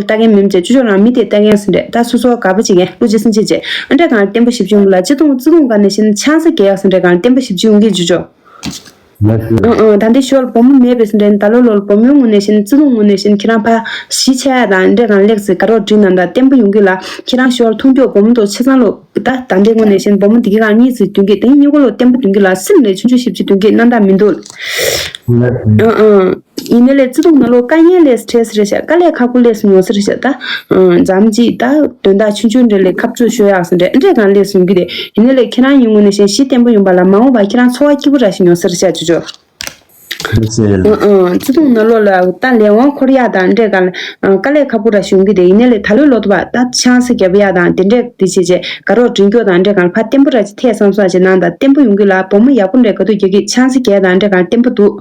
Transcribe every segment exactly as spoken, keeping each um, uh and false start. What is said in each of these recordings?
ལྟ་མཁན་མིན་བྱས། ཅོ་ཅོ་རང་མི་དེ་ལྟ་མཁན་ཟེར་འདྲ། ད་སོ་སོ་དགའ་པོ་བྱེད་མཁན། བློ་གཅིག་སེམས་གཅིག་བྱས། ཨ་འདྲ་གང་བརྟན་པོ་ཞེ་པོ་ཅིག་ཡོང་གི་ལ། བརྩེ་དུང་བརྩེ་དུང་ག་ནས་ཤེས་ན་ཆང་ས་རྒྱག་ཡག་ཟེར་འདྲ་གང་བརྟན་པོ་ཞེ་པོ་ཅིག་ཡོང་གི་ཅོ་ཅོ། ལགས་སོ། ཨང་ཨང་། ད་འདི་ཞོར་བུ་མོ་མེད་པའི་སེམས་ཁྲལ། ད་ལོ་ལོར་བུ་མོའི་ངོས་ནས་བཤད་ན། བརྩེ་དུང་ངོས་ནས་བཤད་ན། ཁྱེད་རང་ཕར་གཞིས་ཆགས་ཡག་དང་འདྲ་གང་ལེགས་སེ་དགའ་རོགས་བསྒྲིགས་གནང་དང་། བརྟན་པོ་ཡོང་གི་ལ། ཁྱེད་རང་ཞོར་མཐོང་ཆོས་བུ་མོ་དང་ཆ་ཚང་ལོ། ད་ད་འདི་ངོས་ནས་བཤད་ན་བུ་མོ་འདི་གི་གང་གཉིས་སུ་སྟོན་གི། དེ་གཉིས་ཀ་ལོ་བརྟན་པོ་སྟོན་གི་ལ། སེམས་ལས་ཆུང་ཆུང་ཞེ་པོ་ཅིག་སྟོན་གི། རྣམ་དག་མི་འདུག་ཨང་ཨང་། ཡིན་ནའི་ལས་བརྩེ་དུང་ནང་ལོགས་དཀའ་ངལ་ལས་སུ་འཕྲད་ས་རེད་ཤག་དཀའ་ལས་ཁག་པོ་ལས་སུ་ཡོང་ས་རེད་ཤག་ད་ཨང་། མཚམས་གཅིག་ད་དོན་དག་ཆུང་ཆུང་འདྲ་ལས་ཁ་རྩོད་ཤོར་ཡག་ཟེར་འདྲ་འདྲ་གང་ལས་སུ་ཡོང་གི་རེད། ཡིན་ནའི་ལས་ཁྱེད་རང་ཡིན་ངོས་ནས་བཤད་ན་གཞི་བརྟན་པོ་ཡོང་པ་ལ། མ་འོངས་པ་ཁྱེད་རང་ཚོར་བ་སྐྱིད་པོ་ར་ཞིག་ཡོང་ས་རེད་ཤག་ཅོ་ཅོ། ཨང་ཨང་། བརྩེ་དུང་ནང་ལོགས་ལ་ད་ལས་དབང་འཁོར་ཡག་དང་འདྲ་གང་ལ་དཀའ་ལས་ཁག་པོ་ར་ཞིག་ཡོང་གི་རེད། ཡིན་ནའི་ལས་ད་ལོའི་ལོ་ཐོ་བ་ད་ཆང་ས་བརྒྱབ་ཡག་དང་དེ་འདྲ་དེ་བྱས་བྱས་དགའ་རོགས་བསྒྲིགས་རྒྱུ་དང་འདྲ་གང་ལ་ཕར་བརྟན་པོ་ར་ཅིག་ཐད་བསམ་བསམ་བྱས་གནང་དང་། བརྟན་པོ་ཡོང་གི་ལ། བུ་མོ་ཡག་པོ་འདྲ་དགའ་སྡུག་རྒྱག་གི། ཆང་ས་རྒྱག་དང་འདྲ་གང་ལ་བརྟན་པོ་འདུག་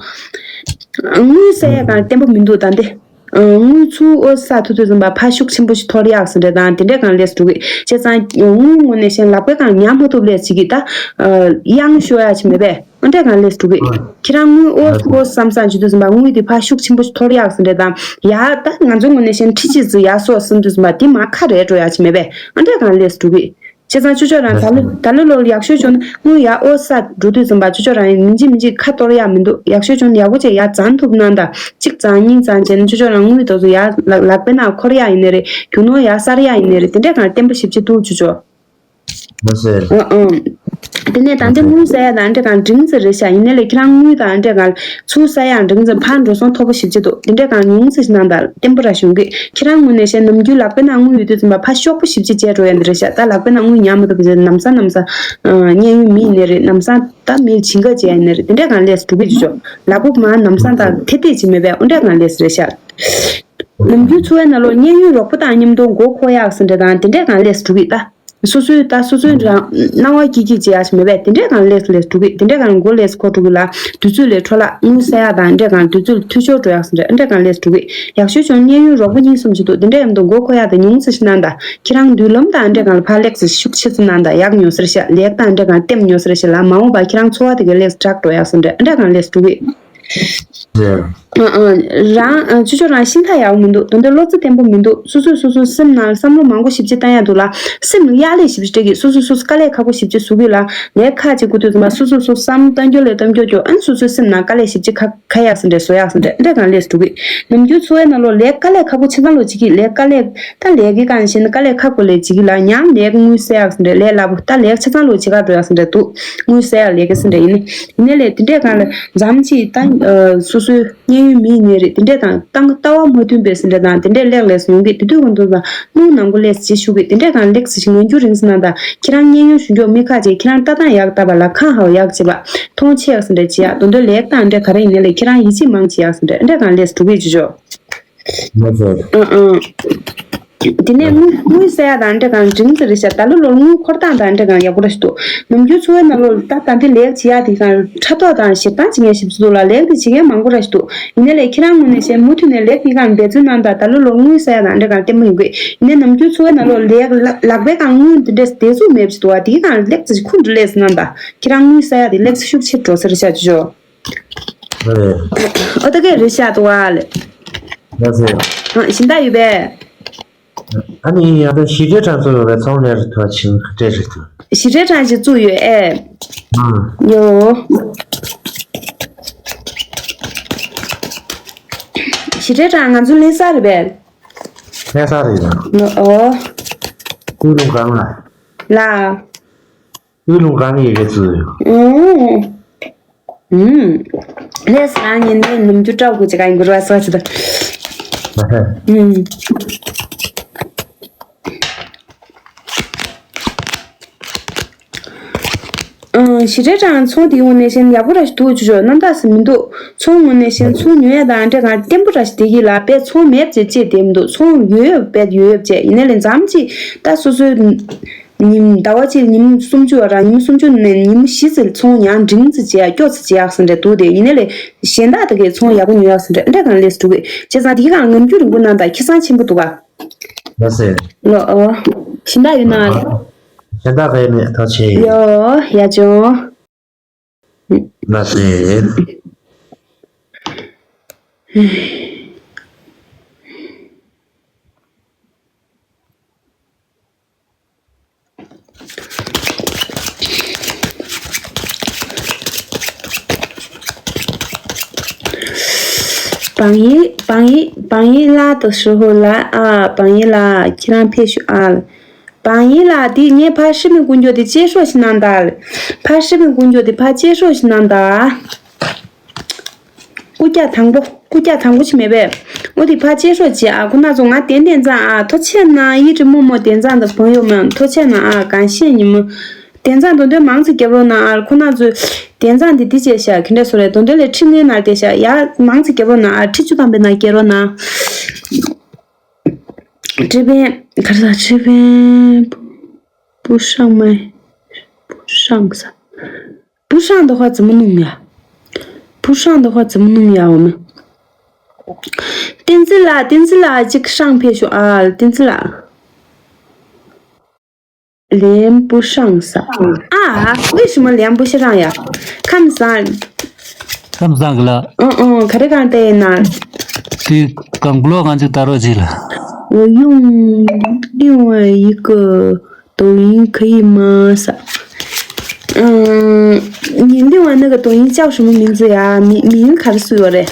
དངུལ་ཟ་ཡག་གང་ལ་བརྟན་པོ་མི་འདུག་ད་འདི། དངུལ་ཚུར་འོ་ས་ཐུབ་དུས་ཙམ་པ་ཕར་ཤུགས་ཆེན་པོ་ཞིག་འཐོར་ཡག་ཟེར་འདྲ་དང་དེ་འདྲ་གང་ལས་སུ་འགྲོ་གི། བྱས་ཙང་དངུལ་ངོས་ནས་བཤད་ན་ལག་པས་གང་ཉར་མ་ཐུབ་ལས་བྱེད་ཀྱི། ད་གཡང་ཤོར་ཡག་ཅིག་མེད་པས། འོ་འདྲ་གང་ལས་སུ་འགྲོ་གི། ཁྱེད་རང་དངུལ་འོ་འོ་བསམ་བསམ་བྱེད་དུས་ཙམ་པ་དངུལ་དེ་ཕར་ཤུགས་ཆེན་པོ་ཞིག་འཐོར་ཡག་ཟེར་འདྲ་དང་། ཡ་ད་ང་ཚོའི་ངོས་ནས་བཤད་ན་ཁྲི་གཅིག་ཙམ་ཡར་སོང་བསམ་དུས་ཙམ་པ་དེ་མར་ཁ་རལ་འགྲོ་ཡག་ཅིག་མེད་པས། འོ་འདྲ་གང་ལས་སུ་འགྲོ་གི། བྱས་ཙང་ཅོ་ཅོ་རང་ད་ལོ་ད་ལོ་ལོ་ཡག་ཤོས་བྱུང་ན་དངུལ་ཡར་འོ་ས་འགྲོ་དུས་ཙམ་པ་ཅོ་ཅོ་རང་མི་འཇིགས་མི་འཇིགས་ཁ་གཏོར་ཡག་མི་འདུག་ཡག་ཤོས་བྱུང་ན་ཡག་པོ་བྱས་ཡར་བརྫངས་ཐུབ་གནང་དང་། གཅིག་བརྫངས་གཉིས་བརྫངས་བྱས་ན་ཅོ་ཅོ་རང་དངུལ་དེ་ཚོ་ཡར་ལག་ལག་པའི་ནང་འཁོར་ཡག་ཡིན་ནའི་རེད། རྒྱུ་ནོར་ཡར་གསར་ཡག་ཡིན་ནའི་རེད། དེ་འདྲས་གང་བརྟན་པོ་ཞེ་པོ་ཅིག་འདུག་ཅོ་ཅོ། མ་ཟད། ཨང་ཨང་། དེ་ནས་ད་ལྟའི་དངུལ་ཟ་ཡག་དང་འདྲ་གང་འབྲིང་ཙམ་རེད་ཤག་ཡིན་ནའི་ལས་ཁྱེད་རང་དངུལ་དང་འདྲ་གང་ཚུར་ཟ་ཡག་འབྲིང་ཙམ། ཕར་འགྲོ་སོང་མཐོ་པོ་ཞེ་པོ་ཅིག་འདུག་དེ་འདྲ་གང་ཉུང་ཙམ་ཞིག་གནང་དང་བརྟན་པོ་ར་ཞིག་ཡོང་གི། ཁྱེད་རང་ངོས་ནས་བཤད་ན་ནམ་རྒྱུན་ལག་པའི་ནང་དངུལ་ཡོད་དུས་ཙམ་པ་ཕར་ཤོག་བུ་ཞེ་པོ་ཅིག་བཅད་འགྲོ་ཡག་འདི་རེད་ཤག་ད་ལག་པའི་ནང་དངུལ་ཉར་མ་ཐུབ་པ་བྱས་ན་ལམ་སང་ལམ་སང་། ཨང་། གཉེན་ཡོད་མི་ཡིན་ནའི་རེད། ལམ་སང་ད་མིར་བྱིན་ག་བྱས་ཡིན་ནའི་རེད། དེ་འདྲ་གང་ལས་སུ་འགྲོ་གི་ཅོ་ཅོ། ལག་པ་མར་ལམ་སང་ད་ཐེ་ཐེ་ཅིག་མེད་པས། འོ་འདྲ་གང་ལས་སུ་རེད་ཤག་ནམ་རྒྱུན་འཚོ་བའི་ནང་ལོགས་གཉེན་ཡོད་རོགས་པ་དང་མཉམ་དུ་མགོ་འཁོར་ཡག་ཟེར་འདྲ་དང་དེ་འདྲས་གང་ལས་སུ་འགྲོ་གི། ད་སོ་སོའི་ད་སོ་སོའི་རང་སྣང་བ་སྐྱིད་སྐྱིད་བྱེད་ཡག་ཞིག་མེད་པས། དེ་འདྲས་གང་ལས་སུ་ལས་སུ་འགྲོ་གི། དེ་འདྲས་གང་མགོ་ལས་སུ་འཁོར་འགྲོ་གི་ལ། དུས་ཚོད་ལས་འཕྲོ་བརླག་དངུལ་ཟ་ཡག་དང་འདྲས་གང་དུས་ཚོད་འཐུས་ཤོར་འགྲོ་ཡག་ཟེར་འདྲ་འདྲས་གང་ལས་སུ་འགྲོ་གི། ཡག་ཤོས་བྱུང་ན་གཉེན་ཡོད་རོགས་པ་གཉིས་གསུམ་ཞིག་འདུག་དེ་འདྲས་མཉམ་དུ་མགོ་འཁོར་ཡག་དང་ཉུང་ཙམ་ཞིག་གནང་དང་། ཁྱེད་རང་མདུན་ལམ་དང་འདྲས་གང་ལ་ཕར་ལེགས་ཙམ་ཤུགས་ཆེ་ཙམ་གནང་དང་ཡག་ཉོ་ས་རེད་ཤག་ལེགས་དང་འདྲས་གང་ལྟེམ་ཉོ་ས་རེད་ཤག་ལ། མ་འོངས་པ་ཁྱེད་རང་འཚོ་བ་དེ་ག་ལེགས་དྲག་འགྲོ་ཡག་ཟེར་འདྲ་འདྲས་གང་ལས་སུ་འགྲོ་གི། ཨ་ཨ། རང་ཨ་ཅོ་ཅོ་རང་ཤིང་རྟ་ཡག་པོ་མི་འདུག་དོན་དུ་བློ་རྩེ་བརྟན་པོ་མི་འདུག་སོ་སོས་སོ་སོའི་སེམས་ནང་བསམ་བློ་མང་པོ་ཞེ་པོ་ཅིག་བཏང་ཡག་འདུག་ལ། སེམས་ལ་གཡག་ལས་ཞེ་པོ་ཅིག་སྤྲད་ཀྱི། སོ་སོས་སོ་སོ་དཀའ་ལས་ཁག་པོ་ཞེ་པོ་ཅིག་བཟོ་གི་ལ། ལས་ཁག་ཅིག་དགོས་དུས་ཙམ་པ་སོ་སོས་སོ་བསམ་བཏང་རྒྱུ་ལས་བཏང་རྒྱུ་རྒྱུ། ཨ་ནི་སོ་སོའི་སེམས་ནང་དཀའ་ལས་ཞེ་པོ་ཅིག་ཁ་ཁ་ཡག་ཟེར་འདྲ་བཟོ་ཡག་ཟེར་འདྲ་འདྲ་གང་ལས་སུ་འགྲོ་གི། ནམ་རྒྱུན་འཚོ་བའི་ནང་ལོགས་ལས་དཀའ་ལས་ཁག་པོ་ཆ་ཚང་ལོ་བྱེད་ཀྱི། ལས་དཀའ་ལས་ད་ལས་ཀའི་སྒང་བཤད་ན་དཀའ་ལས་ཁག་པོ་ལས་བྱེད་ཀྱི་ལ། ཡང་ལས་དངུལ་ཟ་ཡག་ཟེར་འདྲ་ལས་སླ་པོ། ད་ལས་ཆ་ཚང་ལོ་བྱེད་ག་འགྲོ་ཡག་ཟེར་འདྲ་འདུག་དངུལ་ཟ་ཡག་ལས་ཀ་ཟེར་འདྲ་ཡིན་ནི། ཡིན་ནའི་ལས་དེ་འདྲས་གང་ལ་མཚམས་ཅིག་ད་སོ་སོའི་གཉེན་ཡོད་མི་ཡིན་ནའི་རེད། དེ་འདྲས་དང་ཏང་ལྟ་བ་མ་མཐུན་པའི་ཟེར་འདྲ་དང་དེ་འདྲས་ལེགས་ལས་སུ་ཡོང་གི། དེ་དུས་ཀུན་ཏུ་ལ་སྣུམ་ནང་གོ་ལས་སུ་བྱེད་ཤུགས་ཀྱི་དེ་འདྲས་གང་ལེགས་སུ་ཞིག་ངན་སྐྱུར་རིང་སུ་ན་ད་ཁྱེད་རང་གཉེན་ཡོད་ཞུ་མགྱོགས་མི་ཁ་ཅིག་ཁྱེད་རང་ལྟ་སྟངས་ཡག་ལྟ་བ་ལ་ཁ་ཧའོ་ཡག་བྱེད་པ་མཐོང་ཆེ་ཡག་ཟེར་འདྲ་བྱེད་ཡག་དོན་དུ་ལེགས་དང་འདྲ་ག་རེ་ཡིན་ནའི་ལས་ཁྱེད་རང་ཡིད་ཆེས་མང་བྱེད་ཡག་ཟེར་འདྲ་འདྲས་གང་ལེགས་སུ་འགྲོ་གི་ཅོ་ཅོ། ལགས་སོ། ཨང་ཨང་། དེ་ནས་དངུལ་དངུལ་ཟ་ཡག་དང་འདྲ་གང་འབྲིང་ཙམ་རེད་ཤག་ད་ལོ་ལོར་དངུལ་འཁོར་སྟངས་དང་འདྲ་གང་ཡག་པོ་ར་ཞིག་འདུག་ནམ་རྒྱུན་འཚོ་བའི་ནང་ལོགས་ད་ད་འདི་ལས་བྱེད་ཡག་དེ་གང་ཕྲག་དོག་དང་ཞེ་སྡང་བྱེད་མཁན་ཞིག་འདུག་ལ། ལས་དེ་བྱེད་མཁན་མང་པོ་ར་ཞིག་འདུག་ཡིན་ནའི་ལས་ཁྱེད་རང་ངོས་ནས་བཤད་མུ་མཐུད་ནས་ལས་དེ་གང་འབད་བརྩོན་གནང་དང་། ད་ལོ་ལོར་དངུལ་ཟ་ཡག་དང་འདྲ་གང་བརྟན་པོ་ཡོང་གི། ཡིན་ནའི་ནམ་རྒྱུན་འཚོ་བའི་ནང་ལོགས་ལས་ལག་ལག་པའི་གང་དངུལ་འདི་འདྲས་བདེ་ཚུགས་མེད་པ་ཞིག་འདུག་བ། དེ་གང་ལེགས་ཙམ་ཞིག་ཁུར་འགྲོ་ལས་ཟེར་གནང་དང་། ཁྱེད་རང་དངུལ་ཟ་ཡག་དེ་ལེགས་ཤུགས་ཆེ་འགྲོ་ས་རེད་ཤག་ཅོ་ཅོ། ཨོ་ད་གས་རེད་ཤག་ཏུ་བ་ལེ། ལགས་སེ། ཨ་ཞིང་བདག་ཡོད་པས། ཨ་ནི་ཡང་ད་ཞི་བདེ་གྲངས་ཚོ་ཡོད་པའི་ཚོང་ལས་རེད་ཐོག་ཆིང་ཁ་སྤྲད་རེད་ཐོག་ཞི་བདེ་གྲངས་ཅིག་བཙུགས་ཡོད་ཨེ། ཨ། ཡོ། ཞི་བདེ་གྲངས་ང་ཚོ་ལེན་ས་རེད་པས། ལེན་ས་རེད་ཡ། ཨོ། ཀུན་སློང་གང་ལ། ལ། ཀུན་སློང་གང་ཡི་གེ་ཚུལ། ཨུམ། ཨུམ། ལས་སང་ཉིན་ནས་ནམ་རྒྱུན་སྤྲོ་དགོས་ཀྱི་གང་གུར་བ་སོགས་ཀྱི་དང་། ཨུམ། ཨང་། ཞི་བདེ་གྲངས་ཚོང་དེའི་ངོས་ནས་བཤད་ན་ཡག་པོ་ར་ཞིག་འདུག་ཅོ་ཅོ། རྣམ་དག་ས་མི་འདུག་ཚོང་ངོས་ནས་བཤད་ན་ཚོང་ཉོ་ཡ་དང་འདྲ་གང་བརྟན་པོ་ར་ཞིག་བསྡད་ཀྱི་ལ། པས་ཚོང་མེད་ཅེས་བྱེད་བསྡད་མི་འདུག་ཚོང་ཡོད་ཡོད་པས་ཡོད་ཡོད་བྱས། ཡིན་ནའི་ལས་མཚམས་ཅིག་ད་སོ་སོའི་ཉིན་ཟླ་བ་གཅིག་ཉིན་སུམ་ཅུ་བ་ར་ཉིན་སུམ་ཅུ་ནས་ཉིན་བཞི་ཙམ་ཚོང་ཡང་འབྲིང་ཙམ་བྱེད་ཡ་སྐྱོ་ཙམ་བྱེད་ཡག་ཟེར་འདྲ་འདུག་དེ་ཡིན་ནའི་ལས་གཞན་དག་དག་གིས་ཚོང་ཡག་པོ་ཉོ་ཡག་ཟེར་འདྲ་འདྲ་གང་ལས་སུ་འགྲོ་གི། བྱས་ཙང་དེ་གང་ངམ་རྒྱུ་རིང་པོ་གནང་དང་ཁེ་བཟང་ཆེན་པོ་འདུག་ག་ལགས་སེ། ལོ་ཨོ། གཞན་དག་ཡོད་ན་ལ། གཞན་དག་ག་ཡོད་མེད་ཐག་ཆད་ཡོད། ཡོ་ཡ་ཅོ། ལགས་སེ། བང་ཡིག་བང་ཡིག་བང་ཡིག་ལགས་དང་ཧྲི་ཧོ་ལགས་ཨ། བང་ཡིག་ལགས་ཁྱེད་རང་ཕེབས་ཤོག་ཨ། བང་ཡིག་ལགས་དེ་ངས་ཕར་ཧྲི་མི་ཀུན་སྐྱོ་དེ་གཅེས་སྲོག་ཞིག་གནང་དང་། ཕར་ཧྲི་མི་ཀུན་སྐྱོ་དེ་ཕར་གཅེས་སྲོག་ཞིག་གནང་དང་། རྐུབ་བཀྱག་དང་པོ། རྐུབ་བཀྱག་དང་པོ་ཅིག་མེད་པས། འོ་དེ་ཕར་གཅེས་སྲོག་བྱེད་ཨ། ཁོ་ན་ཚོ་ང་བདེན་བདེན་ཙང་ཨ། ཐུགས་རྗེ་གནང་། ཡིད་རི་མོ་མོ་བདེན་ཙང་དང་བང་ཡིག་མོ་ཐུགས་རྗེ་གནང་ཨ། གང་ཤེས་ཉིན་མོ། བདེན་ཙང་དོན་དོན་མང་ཙམ་རྒྱབ་རོགས་གནང་ཨ། ཁོ་ན་ཚོས་བདེན་ཙང་དེ་འདི་བྱས་ཤག་ག་འདྲ་སོ་རེད། དོན་དོན་ལས་ཁྲི་ལྔའི་ནང་བསྡད་ཤག་ཡ་མང་ཙམ་རྒྱབ་རོགས་གནང་ཨ། ཁྲི་བཅུ་ཐམ་པའི་ནང་བསྐྱལ་རོགས་གནང་། ཁྲི་ཕན་ག་རེ་ཟ། ཁྲི་ཕན་བུ་བུ་ཧྲང་མ། བུ་ཧྲང་ས། 不上的话怎么弄呀？不上的话怎么弄呀？我们 བསྟན་འཛིན་ལགས། བསྟན་འཛིན་ལགས་གཅིག་ཧྲང་ཕེབས་ཤོག་ཨ། བསྟན་འཛིན་ལགས། 连不上 ས། ཨ། 为什么连不上呀？ ཁམས་བཟང་། ཁམས་བཟང་གི་ལ། ཨང་ཨང་། ག་རེ་གང་བལྟས་ཡིན་ན། དེ་གང་བློ་གང་ཅིག་ལྟ་རོགས་གྱིས་ལ། 我用另外一个抖音可以吗？ ས། ཨང་། 你另外那个抖音叫什么名字呀？名名字 ག་རེ་ཟེར་ཡོད་རེད།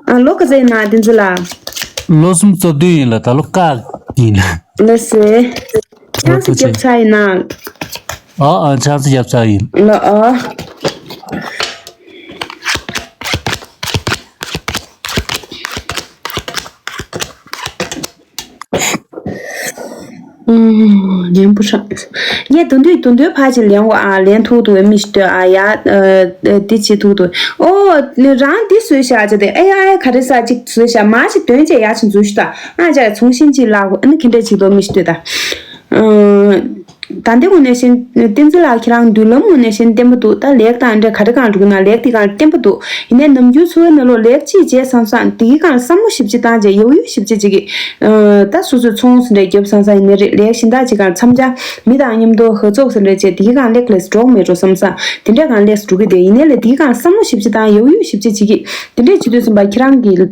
ཨ། ལོ་ག་ཚོད་ཡིན་ན་བསྟན་འཛིན་ལགས། ལོ་སུམ་ཅུ་སོ་བདུན་ཡིན་ལ། ད་ལོ་ཀ་ཡིན་ལ། ལགས་སེ། ཆང་ས་རྒྱབ་ཚར་ཡིན་ན། ཨ་ཨ། ཆང་ས་རྒྱབ་ཚར་ཡིན། ལགས་ཨ། ཨུམ། 连不上། ངས་དུང་དུས་དུང་དུས་ཕར་ཅིག་ལེན་གོ་ཨ། ལེན་ཐུབ་འདུག་མི་ཞིག་ལྟོས་ཨ། ཡ། ཨ། འདི་བྱེད་ཐུབ་འདུག་ཨོ། རང་འདི་བཟོས་ཤག་ཅེས་དེ། ཨེ་ཡ་ཨེ། ག་རེ་ཟ་ཅིག་བཟོས་ཤག་མ་ཅིག་དོན་བྱས་ཡ་ཅིག་འཛུལ་ཤག་ད་ཨ་ཅག་ཚོང་ཤིང་ཅིག་ལག་ཨ་ནི་ཁེ་འདྲ་ཅིག་འདུག་མི་ཞིག་ལྟོས་ད། ཨ། ད་ལྟའི་ངོས་ནས་བཤད་ན་བསྟན་འཛིན་ལགས་ཁྱེད་རང་མདུན་ལམ་ངོས་ནས་བཤད་ན་བརྟན་པོ་འདུག་ད་ལེགས་དང་འདྲ་ག་རེ་གང་འགྲོ་གི་ན་ལེགས་དེ་གང་བརྟན་པོ་འདུག་ཡིན་ནའི་ནམ་རྒྱུན་འཚོ་བའི་ནང་ལོགས་ལེགས་ཅིག་བྱས་བསམ་བསམ་དེ་གི་གང་བསམ་བློ་ཞིབ་ཅིག་བཏང་བྱས་ཡོད་ཡོད་ཞིབ་ཅིག་ཅིག་གི་ད་སོ་སོའི་ཚོང་ཟིན་འདྲ་རྒྱབ་བསམ་བསམ་ཡིན་ནའི་རེད། ལེགས་གཞན་དག་ཅིག་གང་འཚམ་ཅག་མི་དང་མཉམ་དུ་ཧ་ཚོགས་ཟིན་འདྲ་བྱས་དེ་གི་གང་ལེགས་ལེགས་འགྲོ་མེད་འགྲོ་བསམ་བསམ་དེ་འདྲ་གང་ལེགས་འགྲོ་གི་དེ་ཡིན་ནའི་ལས་དེ་གི་གང་བསམ་བློ་ཞིབ་ཅིག་བཏང་ཡོད་ཡོད་ཞིབ་ཅིག་ཅིག་གི་དེ་འདྲས་བྱེད་དུས་ཙམ་པ་ཁྱེད་རང་གི་ད་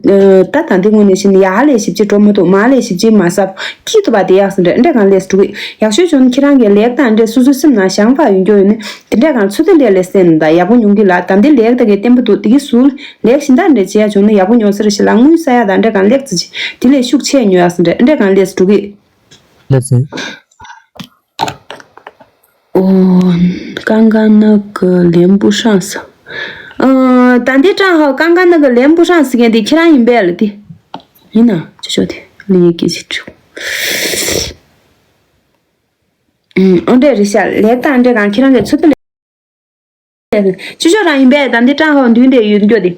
ད་ལྟའི་ངོས་ནས་བཤད་ན་ཡག་ལས་ཞིབ་ཅིག་འགྲོ་མ་ཐུབ་མ་ལས་ཞིབ་ཅིག་མ་ཟབ། སྐྱིད་ཐུབ་པ་དེ་ཡག་སོང་འདྲ་འདྲ་གང་ལས་སུ་འགྲོ་གི་ཡག་ཤོས་བྱུང་ཁྱེད་རང་གི་ལེགས་དང་འདྲ་སོ་སོའི་སེམས་ནང་བྱང་བ་ཡོད་འགྱོ་ཡོད་ནི་དེ་འདྲ་གང་ཚོད་དེ་ལས་ལས་སེམས་ནང་ཡག་པོ་ཡོང་གི་ལ། ད་འདི་ལེགས་ད་གི་བརྟན་པོ་འདུག་དེ་གི་སུ་ལེགས་ཤིན་ད་འདྲ་བྱེད་ཡ་བྱུང་ན་ཡག་པོ་ཡོང་ས་རེད་ཤི་ལ། དངུལ་ས་ཡ་དང་འདྲ་གང་ལེགས་ཙི་ཅི་དེ་ལས་ཤུགས་ཆེ་ཉོ་ཡ་སོང་འདྲ་འདྲ་གང་ལས་སུ་འགྲོ་གི་ལགས་སེ། ཨོ། 刚刚那个连不上 ས། ཨ། ད་འདི་ཀྲང་ཧའོ་刚刚那个连不上 ཟེར་མཁན་དེ་ཁྱེད་རང་ཡིན་པས་ལ་དེ། ཡིན་ན་ཅོ་ཅོ་དེ་ལི་ཡི་སྐད་ཆ་དྲིས། ཨུམ། ཨོ་འདྲས་རེད་ཤག་ལེགས་དང་འདྲས་གང་ཁྱེད་རང་གི་ཚོད་ལྟ་ལས། ཅོ་ཅོ་རང་ཡིན་པས་ད་འདི་ཀྲང་ཧའོ་མདུན་དེ་ཡོད་འགྱོ་དེ།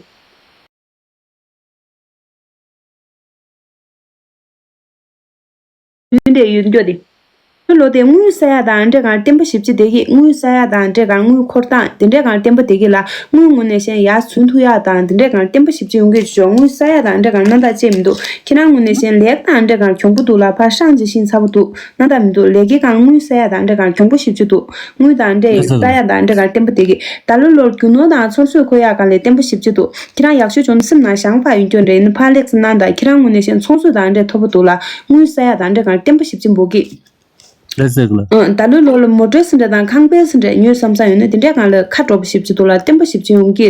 ཡུན་དེ་ཡུན་སྐྱོ་དེ། ལོ་དེ་དངུལ་ས་ཡ་དང་འདྲེ་གང་བརྟན་པོ་ཞིབ་ཅི་དེ་གི་དངུལ་ས་ཡ་དང་འདྲེ་གང་དངུལ་འཁོར་སྟངས་དེ་འདྲེ་གང་བརྟན་པོ་དེ་གི་ལ་དངུལ་ངོ་ནས་གཞན་ཡར་ཚུན་ཐུག་ཡག་དང་དེ་འདྲེ་གང་བརྟན་པོ་ཞིབ་ཅི་ཡོང་གི་ཞོག་དངུལ་ས་ཡ་དང་འདྲེ་གང་སྣ་དག་ཅེས་མི་འདུག་ཁྱེད་རང་ངོ་ནས་གཞན་ལེགས་དང་འདྲེ་གང་གྱོང་པོ་འདུག་ལ་ཕར་ཧྲང་ཅི་ཤིང་ཚ་པོ་འདུག་སྣ་དག་མི་འདུག་ལས་ཀའི་གང་དངུལ་ས་ཡ་དང་འདྲེ་གང་གྱོང་པོ་ཞིབ་ཅི་འདུག་དངུལ་དང་འདྲེ་ས་ཡ་དང་འདྲེ་གང་བརྟན་པོ་དེ་གི་ད་ལོ་ལོར་རྒྱུ་ནོར་དང་ཚོང་སོགས་ཁོ་ཡག་གང་ལས་བརྟན་པོ་ཞིབ་ཅི་འདུག་ཁྱེད་རང་ཡག་ཤོས་བྱུང་ན་སེམས་ནང་བྱང་བ་ཡོད་རྒྱུ་འདྲ་ཡིན་ན་ཕར་ལེགས་སུ་གནང་དང་ཁྱེད་རང་ངོས་ནས་གཞན་ཚོང་སོགས་དང་འདྲ་མཐོ་པོ་འདུག་ལ་དངུལ་ས་ཡ་དང་འདྲ་གང་བརྟན་པོ་ཞིབ་ཅིང་འབོག་གི་ལགས་སེ་ལགས། ཨང་། ད་ལོའི་ལོ་ལ་མོ་ཊ་སི་འདྲ་དང་ཁང་པའི་སི་འདྲ་ཉོས་བསམ་བསམ་ཡོད་ན་དེ་འདྲ་གང་ལ་ཁ་དྲོ་པོ་ཞིབ་ཅིག་འདུག་ལ་བརྟན་པོ་ཞིབ་ཅིག་ཡོང་གི་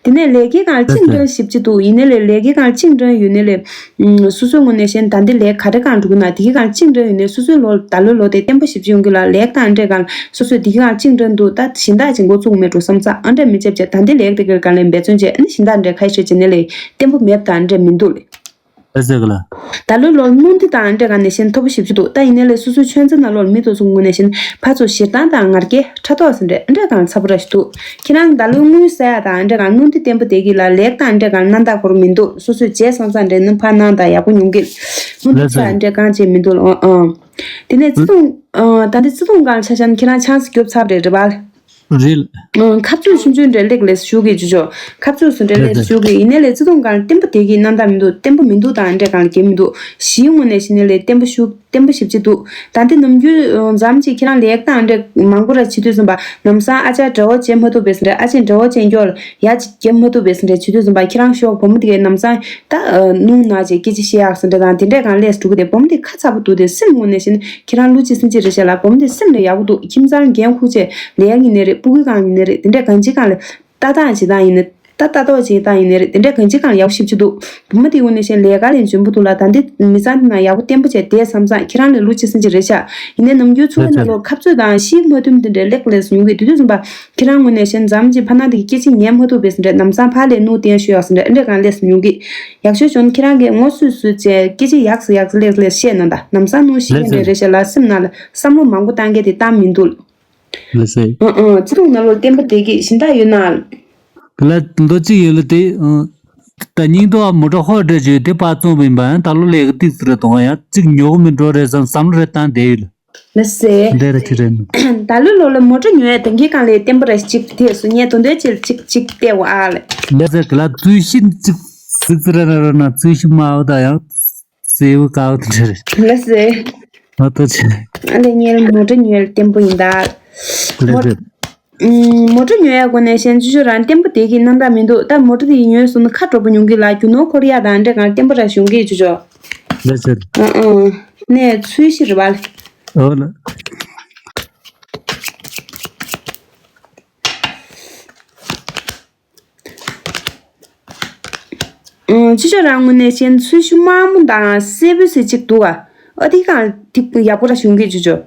དེ་ནས་ལས་ཀའི་གང་ལ་ལགས་གཅིག་སེ། འདྲ་ཞིབ་ཅིག་འདུག་ཡིན་ནའི་ལས་ལས་ཀའི་གང་ལ་གཅིག་འདྲ་ཡོད་ནའི་ལས། སོ་སོའི་ངོས་ནས་གཞན་ད་འདི་ལས་ག་རེ་གང་འགྲོ་གི་ན་དེ་གི་གང་གཅིག་འདྲ་ཡོད་ནའི་སོ་སོའི་ལོ་ད་ལོའི་ལོ་དེ་བརྟན་པོ་ཞིབ་ཅིག་ཡོང་གི་ལ་ལས་དང་འདྲ་གང་སོ་སོའི་དེ་གི་གང་གཅིག་འདྲ་འདུག་ད་གཞན་དག་ཅིག་འགོ་བཙུགས་མེད་འགྲོ་བསམ་ཙང་ཨ་འདྲ་མི་བྱེད་བྱེད་ད་འདི་ལས་དེ་གི་གང་ལས་འབད་བརྩོན་བྱས་ཨ་ནི་གཞན་དག་འདྲ་ཁ་ཤས་བྱས་ནས་ལས་བརྟན་པོ་མེད་དང་འདྲ་མི་འདུག་ལས། ལགས་སེ་གི་ལ། ད་ལོའི་ལོར་སྣུམ་འདི་དང་འདྲ་གང་ནས་གཞན་མཐོ་པོ་ཞིབ་ཅིག་འདུག་ད་ཡིན་ནའི་ལས་སོ་སོའི་ཆོས་མཛད་ནང་ལོགས་མི་དོ་ཚོ་ངོས་ནས་གཞན་ཕར་ཚུར་ཞེ་སྡང་དང་ང་རྒྱལ་ཕྲག་དོག་ཟེར་འདྲ་འདྲ་གང་ཚ་པོ་ར་ཞིག་འདུག་ཁྱེད་རང་ད་ལོའི་དངུལ་ས་ཡ་དང་འདྲ་གང་སྣུམ་འདི་བརྟན་པོ་དེ་གི་ལ་ལེགས་དང་འདྲ་གང་སྣ་དག་ཁོར་མི་འདུག་སོ་སོས་བྱས་སང་སང་འདྲ་ནི་ཕར་གནང་དང་ཡག་པོ་ཡོང་གི་སྣུམ་འདི་ས་ཡ་འདྲ་གང་བྱས་མི་འདུག་ཨང་ཨང་། དེ་ནས་བརྩེ་དུང་། ད་འདི་བརྩེ་དུང་གང་ཆ་ཆ་ནི་ཁྱེད་རང་ཆང་ས་རྒྱོབ་ཚར་རེད་རེད་པ། རེད། ཁ་ཚུགས་ཆུང་ཆུང་འདྲ་ལེགས་ལེགས་ཞུ་གི་ཅོ་ཅོ། ཁ་ཚུགས་སུ་འདྲ་ལེགས་ཞུ་གི་ཡིན་ནའི་ལས་བརྩེ་དུང་གང་བརྟན་པོ་དེ་གི་རྣམ་དག་མི་འདུག་བརྟན་པོ་མི་འདུག་དང་འདྲ་གང་ལ་གེ་མི་འདུག་གཞིའི་ངོས་ནས་བཤད་ནའི་ལས་བརྟན་པོ་ཞུ་བརྟན་པོ་ཞིབ་ཅིག་འདུག་ད་ལྟ་ནམ་རྒྱུན་མཚམས་ཅིག་ཁྱེད་རང་ལས་ཀ་དང་འདྲ་མང་པོ་ར་བྱེད་དུས་ཙམ་པ་ལམ་སང་ཨ་ཅག་འདྲ་བོ་བྱེད་མ་ཐུབ་པས་འདྲ་ཨ་ཅེ་འདྲ་བོ་བྱེད་མགྱོགས་ལ་ཡ་ཅིག་རྒྱབ་མ་ཐུབ་པས་འདྲ་བྱེད་དུས་ཙམ་པ་ཁྱེད་རང་ཤོག་བུ་མོ་དེ་གའི་ལམ་སང་ད་ནུང་ན་ཅེ་སྐད་ཆ་བཤད་ཡག་སུ་འདྲ་དང་དེ་འདྲས་གང་ལས་འགྲོ་གི་དེ་བུ་མོ་དེ་ཁ་ཚ་པོ་འདུག་དེ་སེམས་ངོ་ནས་བཤད་ན་ཁྱེད་རང་ལུ་ཅི་སེམས་ཅི་རེད་བཤད་ལ་བུ་མོ་དེ་སེམས་ལ་ཡག་པོ་འདུག་ཁྱིམ་ཚང་འགན་ཁུར་ཅེ་ལས་ཡག་ཡིན་ནའི་རེད་པུ་གུའི་གང་ཡིན་ནའི་རེད་དེ་འདྲས་གང་ཅི་གང་ལས་ལྟ་སྟངས་བྱེད་སྟངས་ཡིན་ནའི་ད་ལྟ་རྟོག་བྱེད་སྟངས་ཡིན་ནའི་རེད་དེ་འདྲས་གང་ཅི་གང་ལ་ཡག་པོ་ཞིབ་ཅི་འདུག་བུ་མོ་དེ་ངོ་ནས་བཤད་ན་ལས་ཀ་ལས་འཇོན་པོ་འདུག་ལ་ད་འདི་མི་ཚང་དེ་ན་ཡག་པོ་བརྟན་པོ་བྱས་དེ་བསམ་བསམ་ཁྱེད་རང་ལས་ལུ་ཅི་སེམས་ཅི་རེད་བཤད་ཡིན་ནའི་ནམ་རྒྱུན་ཚུགས་ཀྱི་ནང་ལོགས་ཁ་རྩོད་དང་ཤི་མ་ཐུམ་དེ་འདྲས་ལེགས་ལས་སུ་ཡོང་གི་དེ་དུས་ཙམ་པ། ཁྱེད་རང་ངོས་ནས་གཞན་འཛམ་གྱི་ཕ་ན་དེ་གི་སྐད་ཆ་ཉན་མ་ཐུབ་པས་ཟེར་འདྲ་ལམ་སང་ཕར་ལས་ནུ་བསྟན་ཤོད་ཡག་ཟེར་འདྲ་ཨ་འདྲ་གང་ལས་སུ་ཡོང་གི། ཡག་ཤོས་བྱུང་ཁྱེད་རང་གིས་ངོ་སུས་སུས་བྱས་སྐད་ཆ་ཡག་སུ་ཡག་སུ་ལེགས་ལེགས་བཤད་ན་ད་ལམ་སང་ནུ་ཤི་ལེགས་ཡིན་འདྲ་རེད་ཤག་ལ་སེམས་ནང་ལ་བསམ་བློ་མང་པོ་བཏང་གི་དེ་བཏང་མི་འདུག་ལགས་སེ། ཨང་ཨང་བརྩེ་དུང་ནང་ལོགས་བརྟན་པོ་བསྡད་ཀྱི་ཞིང་དག་ཡོད་ན། ལ་མདོ་གཅིག་ཡོད་ལ་དེ། ད་སྙིང་དོ་མོ་ཊ་ཧོ་འདྲ་བྱོས་དེ་པར་བཙོང་བ་ཡིན་པ་ཡང་ད་ལོ་ལས་ཀ་ཏིག་ཙི་རེ་གཏོང་བ་ཡང་གཅིག་ཉོ་གི་མི་འགྲོ་རེད་བསམ་བསམ་བློ་རེ་བཏང་བསྡད་ཡོད་ལ། ལགས་སེ། འདྲ་རེ་ཁྱེད་རེད། ད་ལོ་ལོ་ལ་མོ་ཊ་ཉོ་ཡ་དང་གི་གང་ལས་བརྟན་པོ་ར་གཅིག་དེ་སུ་ཉན་དོན་དོན་ཅིག་ཅིག་ཅིག་བལྟས་བ་ཨ་ལས། ལགས་སེ་ག་ལ་ཚུལ་ཤིན་ཅིག་ཟིག་ཟི་ར་ར་ར་ན་ཚུལ་ཤིན་མ་བ་ད་ཡང་སེ་བ་ཀ་བ་དེ་འདྲ་རེད། ལགས་སེ། ཨ་ཏོ་ཆེ། ཨ་ལས་ཉེར་མོ་ཊ་ཉོ་ཡ་བརྟན་པོ་ཡིན་ད། ལགས་སེ། མོ་ཊ་ཉོ་ཡག་སྒོ་ནས་གཞན་ཅུ་ཅུ་རང་བརྟན་པོ་དེ་གི་རྣམ་དག་མི་འདུག་ད་མོ་ཊ་དེ་ཉོས་སོང་ན་ཁ་གྲོགས་པོ་ཉུང་གི་ལ་རྒྱུ་ནོར་འཁོར་ཡག་དང་འདྲ་གང་བརྟན་པོ་ར་བྱུང་གི་ཅུ་ཅུ། ལགས་སེ། ཨ་ཨ། ནས་ཚུལ་ཤི་རི་བ་ལ། ཨོ་ལ། ཅུ་ཅུ་རང་ངོས་ནས་གཞན་ཚུལ་ཤི་དམར་མོ་དང་སེར་པོ་ཟེར་གཅིག་འདུག་ག་ཨ་དེ་གང་ཡག་པོ་ར་བྱུང་གི་ཅུ་ཅུ།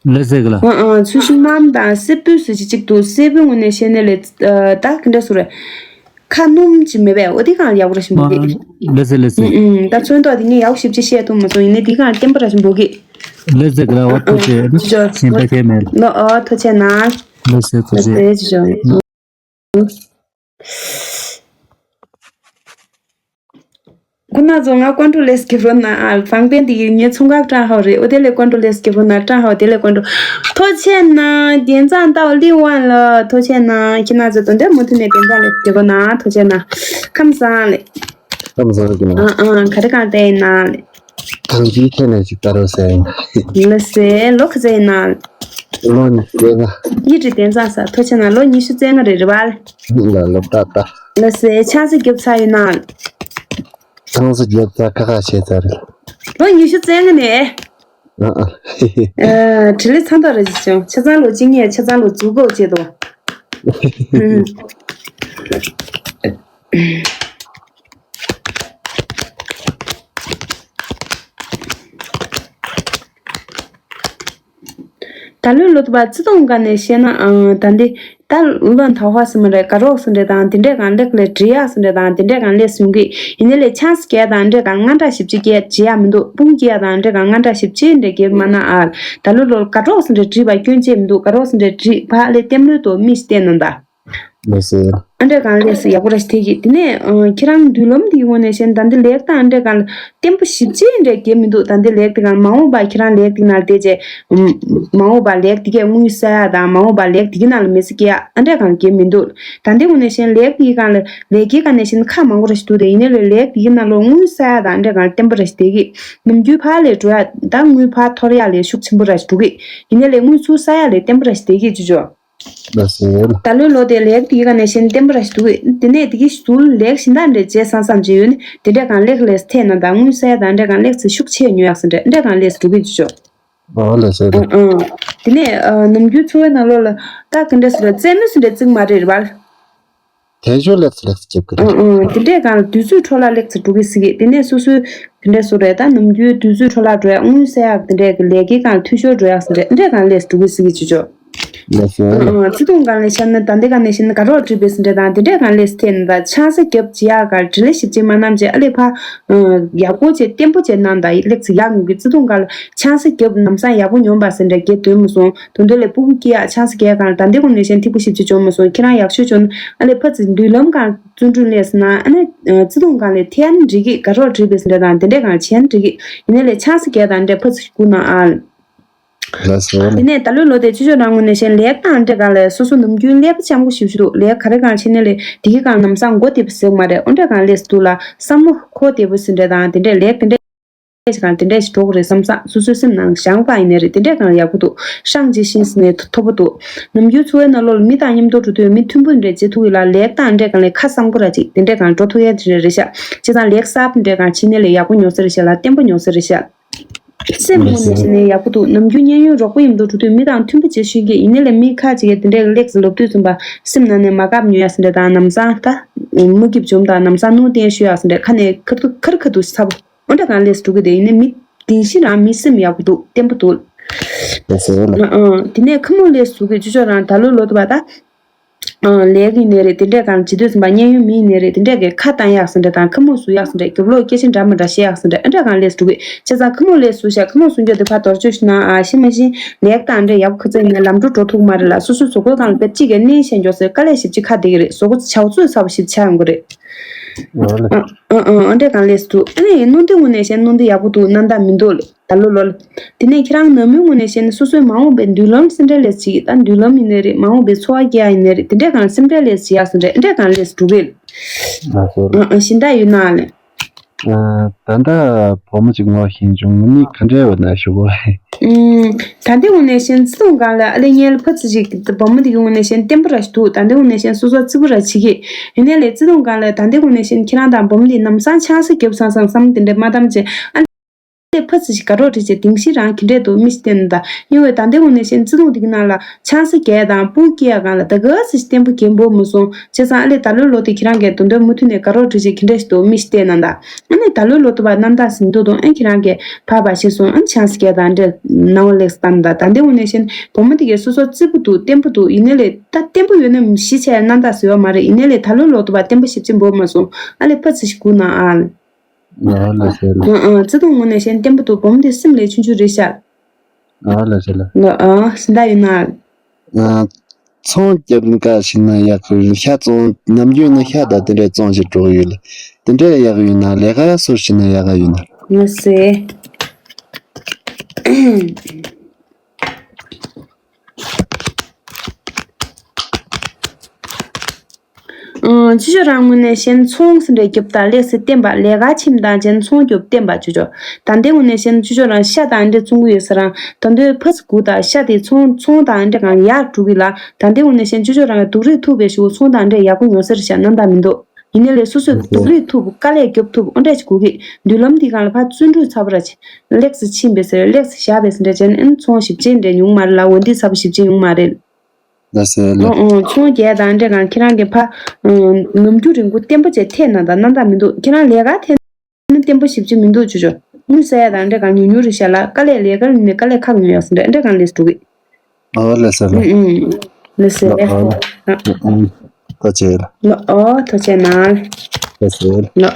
ལགས་སེ་གི་ལ། ཨང་ཨང་ཚུལ་ཤིང་དམར་མོ་དང་སེར་པོའི་སུ་ཅི་གཅིག་འདུག་སེར་པོའི་ངོས་ནས་བཤད་ན་ལས་ད་ག་འདྲ་སུ་རེད། ཁ་སྣུམ་ཅི་མེད་པས་འོ་དེ་གང་ཡག་པོ་ར་ཞིམ་པོ་གི། ལགས་སེ་ལགས་སེ། ཨུང་ཨུང་ད་ཚོན་མདོག་དེ་ངས་ཡག་པོ་ཞིབ་ཅིག་བཤད་ཐུབ་མ་སོང་ཡིན་ནའི་དེ་གང་བརྟན་པོ་ར་ཞིམ་པོ་གི། ལགས་སེ་གི་ལ་འོ་ཐུགས་རྗེ་ཆེ། ཞིམ་པ་ཁྱད་མེད། ལོ་འོ་ཐུགས་རྗེ་གནང་། ལགས་སེ་ཐུགས་རྗེ། ལགས་སེ་ཅི་ཅོ། ཁོ་ན་ཚོ་ང་ཀོན་ཀྲོ་ལེས་སྐྱིད་པོ་ན་ཨ་བང་པན་དེ་ཡིན་ངའི་ཚོང་ཁག་ཀྲང་ཧའོ་རེད་འོ་དེ་ལས་ཀོན་ཀྲོ་ལེས་སྐྱིད་པོ་ན་ཀྲང་ཧའོ་དེ་ལས་ཀོན་ཀྲོ། ཐུགས་རྗེ་གནང་རྒྱན་ཚང་ཏའོ་ལི་ཝན་ལ་ཐུགས་རྗེ་གནང་ཁྱེད་ན་ཚོ་དོན་དེ་མུ་མཐུད་ནས་རྒྱན་ཚང་ལེས་སྐྱིད་པོ་ན་ཐུགས་རྗེ་གནང་ཁམས་བཟང་ལེ། ཁམས་བཟང་གི་ན། ཨ་ཨ་ག་རེ་གང་བལྟས་ཡིན་ན་ལེ། གང་ཅིའི་ཐད་ནས་ཅིག་ལྟ་རོགས་ཟེར་ཡིན། ལ་སེ་ལོ་ག་ཚད་ཡིན་ན་ལེ། ལོ་ཉི་ཤུ་རྩ་ལྔ། ཡིད་ཀྱི་གདན་ས་ས་ཐུགས་རྗེ་གནང་ལོ་ཉི་ཤུ་རྩ་ལྔ་རེད་རེད་བ་ལེ། ལ་ལོ་ཏག་ཏག་ལ་སེ་ཆང་ས་རྒྱབ་ཚར་ཡོད་ན། ཆང་ས་རྒྱབ་ཚར་ཁ་ཁ་བྱས་ཚར་རེད། ལོ་ཉི་ཤུ་རྩ་ལྔ་ནས། ཨ་ཨ། ཨ་དྲི་ལི་ཚང་ཐག་རེ་ཅིག་བྱུང་ཆ་ཚང་ལོ་གཅིག་ངས་ཆ་ཚང་ལོ་འཛུགས་སྐོར་བྱེད་དོ། ད་ལོའི་ལོ་དུ་བ་བརྩེ་དུང་སྒང་ནས་བཤད་ན་ཨང་ད་འདི་ད་ལོ་ཐ་ཧ་སི་མ་རེད་ཀ་རོག་སི་འདྲེ་དང་དེ་འདྲས་གང་ལེགས་ལས་བྲི་ཡག་སི་འདྲེ་དང་དེ་འདྲས་གང་ལེགས་སུན་གི་ཡིན་ནའི་ལས་ཆང་སི་གས་དང་འདྲས་གང་ང་འདྲ་ཞིབ་ཅི་གས་བྲི་ཡག་མི་འདུག་སྤུན་གྱི་ཡག་དང་འདྲས་གང་ང་འདྲ་ཞིབ་ཅི་འདྲས་གས་མ་ན་ཨ་ད་ལོ་ལོ་ཀ་རོག་སི་འདྲེ་བྲི་བ་སྐྱོན་ཅེས་མི་འདུག་ཀ་རོག་སི་འདྲེ་བྲི་བ་ལས་ལྟེམ་ལོས་དོ་མི་ཞིག་བལྟས་ན་ད། ལགས་སེ། ཨ་འདྲས་གང་ལེགས་སུ་ཡག་པོ་ར་ཞིག་ཐེག་གི་དེ་ནས་ཁྱེད་རང་མདུན་ལམ་འདིའི་ངོས་ནས་བཤད་ན་ད་འདི་ལེགས་དང་ཨ་འདྲས་གང་ལ་བརྟན་པོ་ཞིབ་ཅིག་འདྲས་གས་མི་འདུག་ད་འདི་ལེགས་དེ་གང་མ་འོངས་པ་ཁྱེད་རང་ལེགས་དེ་ནང་བསྡད་རྗེས་མ་འོངས་པ་ལེགས་དེ་གས་དངུལ་ས་ཡ་དང་མ་འོངས་པ་ལེགས་དེ་གི་ནང་ལ་མི་ཚེ་སྐྱེལ་ཡ་ཨ་འདྲས་གང་གས་མི་འདུག་ད་འདི་ངོས་ནས་བཤད་ན་ལེགས་དེ་གང་ལ་ལེགས་ཀྱི་གང་ནས་བཤད་ན་ཁ་མང་པོ་ར་ཞིག་འདུག་དེ་ཡིན་ནའི་ལས་ལེགས་དེ་གི་ནང་ལོགས་དངུལ་ས་ཡ་དང་ཨ་འདྲས་གང་ལ་བརྟན་པོ་ར་ཞིག་བསྡད་ཀྱི་ནམ་རྒྱུན་ཕར་ལས་འགྲོ་ཡ་ད་དངུལ་ཕར་འཐོར་ཡ་ལས་ཤུགས་ཆེན་པོ་ར་ཞིག་འགྲོ་གི་ཡིན་ནའི་ལས་དངུལ་ཚུར་ས་ཡ་ལས་བརྟན་པོ་ར་ཞིག་བསྡད་ཀྱི་ཅི་ཅོ། ལགས་སེ། ད་ལོའི་ལོ་དེ་ལེགས་དེ་ག་ནས་བཤད་ན་བརྟན་པོ་ར་ཞིག་འདུག་གི་དེ་ནས་དེ་གི་ཞུ་ལེགས་ཤིང་ད་འདྲས་བྱས་བསམ་བསམ་བྱས་ཡོད་ནི་དེ་འདྲས་གང་ལེགས་ལས་ཐད་ན་ད་དངུལ་ས་ཡ་ད་འདྲས་གང་ལེགས་ཚེ་ཤུགས་ཆེ་ཉོ་ཡག་སེ་འདྲས་འདྲས་གང་ལེགས་འགྲོ་གི་ཅི་ཅོ། ཨོ་ལགས་སེ། ཨང་ཨང་། དེ་ནས་ནམ་རྒྱུན་འཚོ་བའི་ནང་ལོགས་ལ་ད་ག་འདྲས་སུ་ར་རྩེད་མོ་སུ་འདྲས་བརྩིགས་མ་རེད་རེད་བ། དལ་འབྱོར་ལེགས་སུ་ལེགས་སུ་ལྕེབ་ཀྱི་རེད། ཨང་ཨང་། དེ་འདྲས་གང་ལ་དུས་ཚོད་འཕྲོ་བརླག་ལེགས་སུ་འགྲོ་གི་སྲིད་ཀྱི་དེ་ནས་སོ་སོའི་དེ་འདྲས་སུ་རེད་ད་ནམ་རྒྱུན་དུས་ཚོད་འཕྲོ་བརླག་འགྲོ་ཡ་དངུལ་ཟ་ཡག་དེ་འདྲས་ཀྱི་ལས་ཀའི་གང་ལ་འཐུས་ཤོར་འགྲོ་ཡག་ཟེར་འདྲས་འདྲས་གང་ལེགས་སུ་འགྲོ་གི་སྲིད་ཀྱི་ཅི་ཅོ། ལགས་སོ། ཨང་ཨང་། བརྩེ་དུང་གང་ལས་ཤར་ན་ད་འདི་གང་ནས་ཤར་ན་དགའ་རོགས་བྲིས་པའི་ཟེར་འདྲས་དང་དེ་འདྲས་གང་ལེགས་སུ་ཐེབས་ན་ད་ཆང་ས་རྒྱབ་ཅི་ཡག་གར་དྲི་ལེ་ཞིབ་ཅིག་མ་གནང་བྱས་ཨ་ལས་ཕ། ཡག་པོ་བྱས་བརྟན་པོ་བྱས་གནང་ད་ལེགས་སུ་ཡག་ཡོང་གི་བརྩེ་དུང་གང་ལ་ཆང་ས་རྒྱབ་ནམ་སང་ཡག་པོ་མྱོང་པ་ཟེར་འདྲས་རྒྱབ་དོན་མ་སོང་དོན་དོན་ལས་སྤུ་གུ་སྐྱེ་ཡག་ཆང་ས་རྒྱག་གང་ལ་ད་འདི་གང་ནས་ཤར་ན་ཐིག་པོ་ཞིབ་ཅིག་བྱུང་མ་སོང་ཁྱེད་རང་ཡག་ཤོས་བྱུང་ན་ཨ་ལས་ཕ་ཚི་མདུན་ལམ་གང་བརྩོན་འགྲུས་ལས་ཟེར་ན་ཨ་ནི། བརྩེ་དུང་གང་ལས་ཐེ་ཡན་འགྲིག་གི་དགའ་རོགས་བྲིས་པའི་ཟེར་འདྲས་དང་དེ་འདྲས་གང་ཆེན་འགྲིག་གི་ཡིན་ནའི་ལས་ཆང་ས་རྒྱག་དང་འདྲས་ཕ་ཚི་ཞིག་བསྐུར་ན་ཨ། ལགས་སོ། དེ་ནས་ད་ལོའི་ལོ་དེ་ཅོ་ཅོ་རང་ངོས་ནས་བཤད་ན་ལས་ཀ་དང་འབྲེལ་སྒང་ལ་སོ་སོ་ནམ་རྒྱུན་ཀླད་པ་འཆམ་པོ་ཞེ་པོ་ཅིག་འདུག་ལས་ཀ་ག་རེ་གང་བྱེད་ནའི་ལས་དེ་གི་སྒང་ལ་ལམ་སང་མགོ་བདེ་པོ་ཟེར་གི་མ་རེད། འོ་འདྲ་གང་ལས་སུ་འདུག་ལ་བསམ་བློ་ཁོ་བདེ་པོ་ཟེར་འདྲ་དང་དེ་འདྲས་ལས་ཀ་དེ་འདྲས་ཞིག་གང་དེ་འདྲས་ཞིག་འགྲོ་གི་རེད་བསམ་སང་སོ་སོའི་སེམས་ནང་བཞེངས་པ་ཡིན་ནའི་རེད། དེ་འདྲས་གང་ཡག་པོ་འདུག་ཧྲང་ཅི་ཤིན་ཟེར་ནའི་མཐོ་པོ་འདུག་ནམ་རྒྱུན་འཚོ་བའི་ནང་ལོགས་ལ་མི་དང་མཉམ་དུ་འགྲོ་དུས་མི་མཐུན་པོ་འདྲས་བྱེད་ཐུབ་ཡོད་ལ་ལས་ཀ་དང་འབྲེལ་སྒང་ལ་ཁ་གསང་པོ་ར་ཅིག་དེ་འདྲས་གང་འགྲོ་ཐུབ་ཡ་དེ་འདྲས་རེད་ཤག་བྱས་ཙང་ལས་ཀ་གསར་པ་འདྲས་གང་བྱེད་ནའི་ལས་ཡག་པོ་མྱོང་ས་རེད་ཤག་ལ་བརྟན་པོ་མྱོང་ས་རེད་ཤག་སེམས་ངོས་ནས་བྱས་ནས་ཡག་པོ་འདུག་ནམ་རྒྱུན་གཉེན་ཡོད་རོགས་པ་མཉམ་དུ་འགྲོ་དུས་མི་དང་མཐུན་པོ་བྱེད་ཤེས་ཀྱི་ཡིན་ནའི་ལས་མི་ཁ་ཅིག་གིས་དེ་འདྲའི་ལེགས་སུ་ལབ་དུས་ཙམ་པ་སེམས་ནང་ནས་མ་དགའ་ཉོ་ཡག་ཟེར་འདྲ་དང་ནམ་སང་ད་མུ་གེ་བྱུང་དང་ནམ་སང་ནུ་བསྟན་ཤོད་ཡག་ཟེར་འདྲ་ཁ་ནས་ཁར་ཐུ་ཁར་ཁ་ཐུ་ཚ་པོ་འོ་འདྲ་གང་ལེགས་སུ་འགྲོ་གི་དེ་ཡིན་ནའི་མི་དེ་བཞིན་རང་མི་སེམས་ཡག་པོ་འདུག་བརྟན་པོ་འདུག་ལགས་སོ་ལགས། ཨ་ཨ་དེ་ནས་ཁ་མོ་ལེགས་སུ་གི་ཅོ་ཅོ་རང་ད་ལོ་ལོ་དུ་བ་ད། ཨང་ལས་ཀ་ཡིན་ནའི་རེད། དེ་འདྲས་གང་བྱེད་དུས་ཙམ་པ་གཉེན་ཡོད་མི་ཡིན་ནའི་རེད། དེ་འདྲས་ཀྱི་ཁ་བཏང་ཡག་ཟེར་འདྲ་དང་ཁ་མོ་བཟུང་ཡག་ཟེར་འདྲ་རྒྱབ་ལོགས་སྐད་ཆ་འདྲ་མི་འདྲ་བཤད་ཡག་ཟེར་འདྲ་ཨ་འདྲ་གང་ལས་སུ་འགྲོ་གི་བྱས་ཙང་ཁ་མོ་ལས་སུ་བཤད་ཁ་མོ་བཟུང་རྒྱུ་དེ་ཕར་དོར་བཅོས་ཤིག་གནང་ཨ་ཤི་མ་ཤི་ལས་ཀ་དང་འདྲས་ཡག་པོ་ཁ་ཚ་ཡིན་ནའི་ལམ་འགྲོ་འགྲོ་ཐུབ་མ་རེད་ལ་སོ་སོའི་གཟུགས་པོའི་སྒང་ལ་དཔེ་གཅིག་གི་གནས་བཤད་མགྱོགས་ཟེར་དཀའ་ལས་ཞིབ་ཅིག་ཁ་བསྡད་ཀྱི་རེད། གཟུགས་པོ་བྱའུ་ཚོད་ཚ་བ་ཞིབ་ཆགས་ཡོང་གི་རེད། ཨ་ཨ་ཨ་འདྲས་གང་ལས་སུ་འདུག་ཨ་ནི་སྣུམ་འདི་དངོས་གནས་བཤད་སྣུམ་འདི་ཡག་པོ་འདུག་རྣམ་དག་མི་འདུག་ལ། ད་ལོ་ལོ་ལ། དེ་ནས་ཁྱེད་རང་ནང་མིའི་ངོས་ནས་བཤད་ན་སོ་སོའི་མ་འོངས་པའི་མདུན་ལམ་སེམས་ཁྲལ་ལས་བྱེད་ཀྱི་ད་མདུན་ལམ་ཡིན་ནའི་རེད། མ་འོངས་པའི་འཚོ་བ་སྐྱེལ་ཡ་ཡིན་ནའི་རེད། དེ་འདྲས་གང་སེམས་ཁྲལ་ལས་བྱེད་ཡ་སོ་འདྲས་འདྲས་གང་ལས་འགྲོ་གི་ལ། ང་ཚོ་ཨ་ཨ་གཞན་དག་ཡོད་ན་ལས། ཨ་ད་ལྟ་བུ་མོ་གཅིག་ངོ་ཤེས་བྱུང་ངོ་ནི་ག་འདྲས་ཡོད་ན་ཞུ་གོ། ཨུམ། ད་ལྟའི་ངོས་ནས་བཤད་ན་བརྩེ་དུང་སྒང་ལ་ཨ་ལེ་ཉལ་ཕ་ཚི་ཞིག་བུ་མོ་འདི་གི་ངོས་ནས་བཤད་ན་བརྟན་པོ་ར་ཞིག་འདུག་ད་ལྟའི་ངོས་ནས་བཤད་ན་སོ་སོ་བརྩི་པོ་ར་བྱེད་ཀྱི་ཡིན་ནའི་ལས་བརྩེ་དུང་སྒང་ལ་ད་ལྟའི་ངོས་ནས་བཤད་ན་ཁྱེད་རང་དང་བུ་མོ་འདི་ནམ་སང་ཆང་ས་རྒྱབ་སང་སང་བསམ་དེ་འདྲས་མ་གཏམ་བྱས་ཨ། དེ་ཕ་ཚི་ཞིག་དགའ་རོགས་བྲིས་བྱས་དེང་ཞིག་རང་གི་འདྲས་འདུག་མི་ཞིག་བསྟན་ན་ད་ཡིན་བས་ད་ལྟའི་ངོས་ནས་བཤད་ན་བརྩེ་དུང་འདི་གི་ནང་ལ་ཆང་ས་རྒྱས་དང་སྤུ་སྐྱེ་ཡ་སྒང་ལ་ད་ག་ཚི་ཞིག་བརྟན་པོ་རྒན་པོ་མི་སོང་བྱས་ཙང་ཨ་ལས་ད་ལོའི་ལོ་དེ་ཁྱེད་རང་གིས་དོན་དོན་མུ་མཐུད་ནས་དགའ་རོགས་བྲིས་བྱས་གི་འདྲས་ཞིག་འདུག་མི་ཞིག་བསྟན་ན་ད་ཨ་ནི་ད་ལོའི་ལོ་དུ་བ་རྣམ་དག་ཟིན་འདུག་དང་ཨ་ཁྱེད་རང་གིས་ཕ་བ་ཞིག་སོང་ཨ་ཆང་ས་རྒྱས་དང་འདྲས་སྣང་བ་ལེགས་སུ་བསྟན་ད་ད་ལྟའི་ངོས་ནས་བཤད་ན་བུ་མོ་དེ་གས་སོ་སོ་བརྩི་པོ་འདུག་བརྟན་པོ་འདུག་ཡིན་ནའི་ལས་ད་བརྟན་པོ་ཡོད་ན་ཞི་བྱས་རྣམ་དག་ཟེར་བ་མ་རེད། ཡིན་ནའི་ལས་ད་ལོའི་ལོ་དུ་བ་བརྟན་པོ་ཞིབ་ཅིག་འབོ་མ་སོང་ཨ་ལས་ཕ་ཚི་ཞིག་སྒུག་ན་ཨ་ལས། ཨ་ལ་ཟེར་ལ། ཨ་ཨ་བརྩེ་དུང་ངོས་ནས་བཤད་ན་བརྟན་པོ་འདུག་བུ་མོ་དེ་སེམས་ལས་ཆུང་ཆུང་རེད་ཤག་ཨ་ལ་ཟེར་ལ། ལ་ཨ་ཤིན་ད་ཡིན་ན། ཨ་ཚོང་རྒྱབ་འགའ་ཞིག་ན་ཡག་གི་ཤ་བཙོང་ནམ་རྒྱུན་ནི་ཤ་དང་དེ་འདྲའི་བཙོང་ཞིག་འགྲོ་གི་ཡོད་ལ། དེ་འདྲའི་ཡག་གི་ཡོད་ན་ལས་ཀ་སོར་ཞིག་ན་ཡག་ག་ཡོད་ན། ལ་ཟེར། ཅི་ཞོ་རང་ངོས་ནས་གཞན་ཚོང་ཟིན་རེ་རྒྱབ་དང་ལེགས་སེ་བསྟན་པ་ལས་ཀ་ཁྱིམ་དང་གཞན་ཚོང་རྒྱབ་བསྟན་པ་ཅི་ཞོ། ད་ལྟའི་ངོས་ནས་གཞན་ཅི་ཞོ་རང་ཤ་དང་འདྲེ་བཙོང་གི་ཡོད་ས་རང་ད་འདོད་ཕ་སི་གུ་དང་ཤ་དེ་ཚོང་ཚོང་དང་འདྲེ་གང་ཡག་འགྲོ་གི་ལ་ད་ལྟའི་ངོས་ནས་གཞན་ཅི་ཞོ་རང་གི་སྡུག་རུས་ཐུབ་པའི་ཞུ་ཚོང་དང་འདྲེ་ཡག་པོ་ཉོ་ས་རེ་ཤ་རྣམ་དག་མི་འདུག་ཡིན་ནའི་ལས་སོ་སོས་སྡུག་རུས་ཐུབ་དཀའ་ལས་རྒྱབ་ཐུབ་ཨོ་འདྲས་ཅིག་དགོས་གི་མདུན་ལམ་འདི་གང་ལ་ཕ་བརྩོན་འགྲུས་ཚ་པོ་ར་ཆེ་ལེགས་སེ་ཕྱིན་པའི་ཟེར་ལེགས་སེ་བཞག་པའི་ཟེར་འདྲ་བྱས་ནས་ཨན་ཚོང་ཞིབ་ཅིང་འདྲ་ཉུང་མ་རེད་ལ་འོ་འདི་ཚ་པོ་ཞིབ་ཅིང་ཉུང་མ་རེད། ལ་སེ་ལ། ཨོ་ཨོ་ཚོང་རྒྱག་དང་འདྲ་གང་ཁྱེད་རང་གི་ཕ་ནམ་རྒྱུན་རིང་པོ་བརྟན་པོ་བྱས་ཐད་ན་དང་རྣམ་དག་མི་འདུག་ཁྱེད་རང་ལས་ཀ་ཐད་ན་བརྟན་པོ་ཞིབ་ཅིང་མི་འདུག་ཅོ་ཅོ། དངུལ་ཟ་ཡ་དང་འདྲ་གང་ཉུང་ཉུང་རེད་ཤག་ལ་དཀའ་ལས་ལས་ཀ་ནས་དཀའ་ལས་ཁག་ཉོ་ཡག་སེ་འདྲ་འདྲ་གང་ལས་སུ་འགྲོ་གི་ཨོ་ལ་སེ་ལ། ཨུ་ཨུ། ལ་སེ་ལ། ཨོ་ལ། ཨུ་ཨུ། ཐུགས་རྗེ་ཆེ་ལ། ལ་ཨོ་ཐུགས་རྗེ་ཆེ་ན། ལ་སེ་ལ། ལ་ཨོ།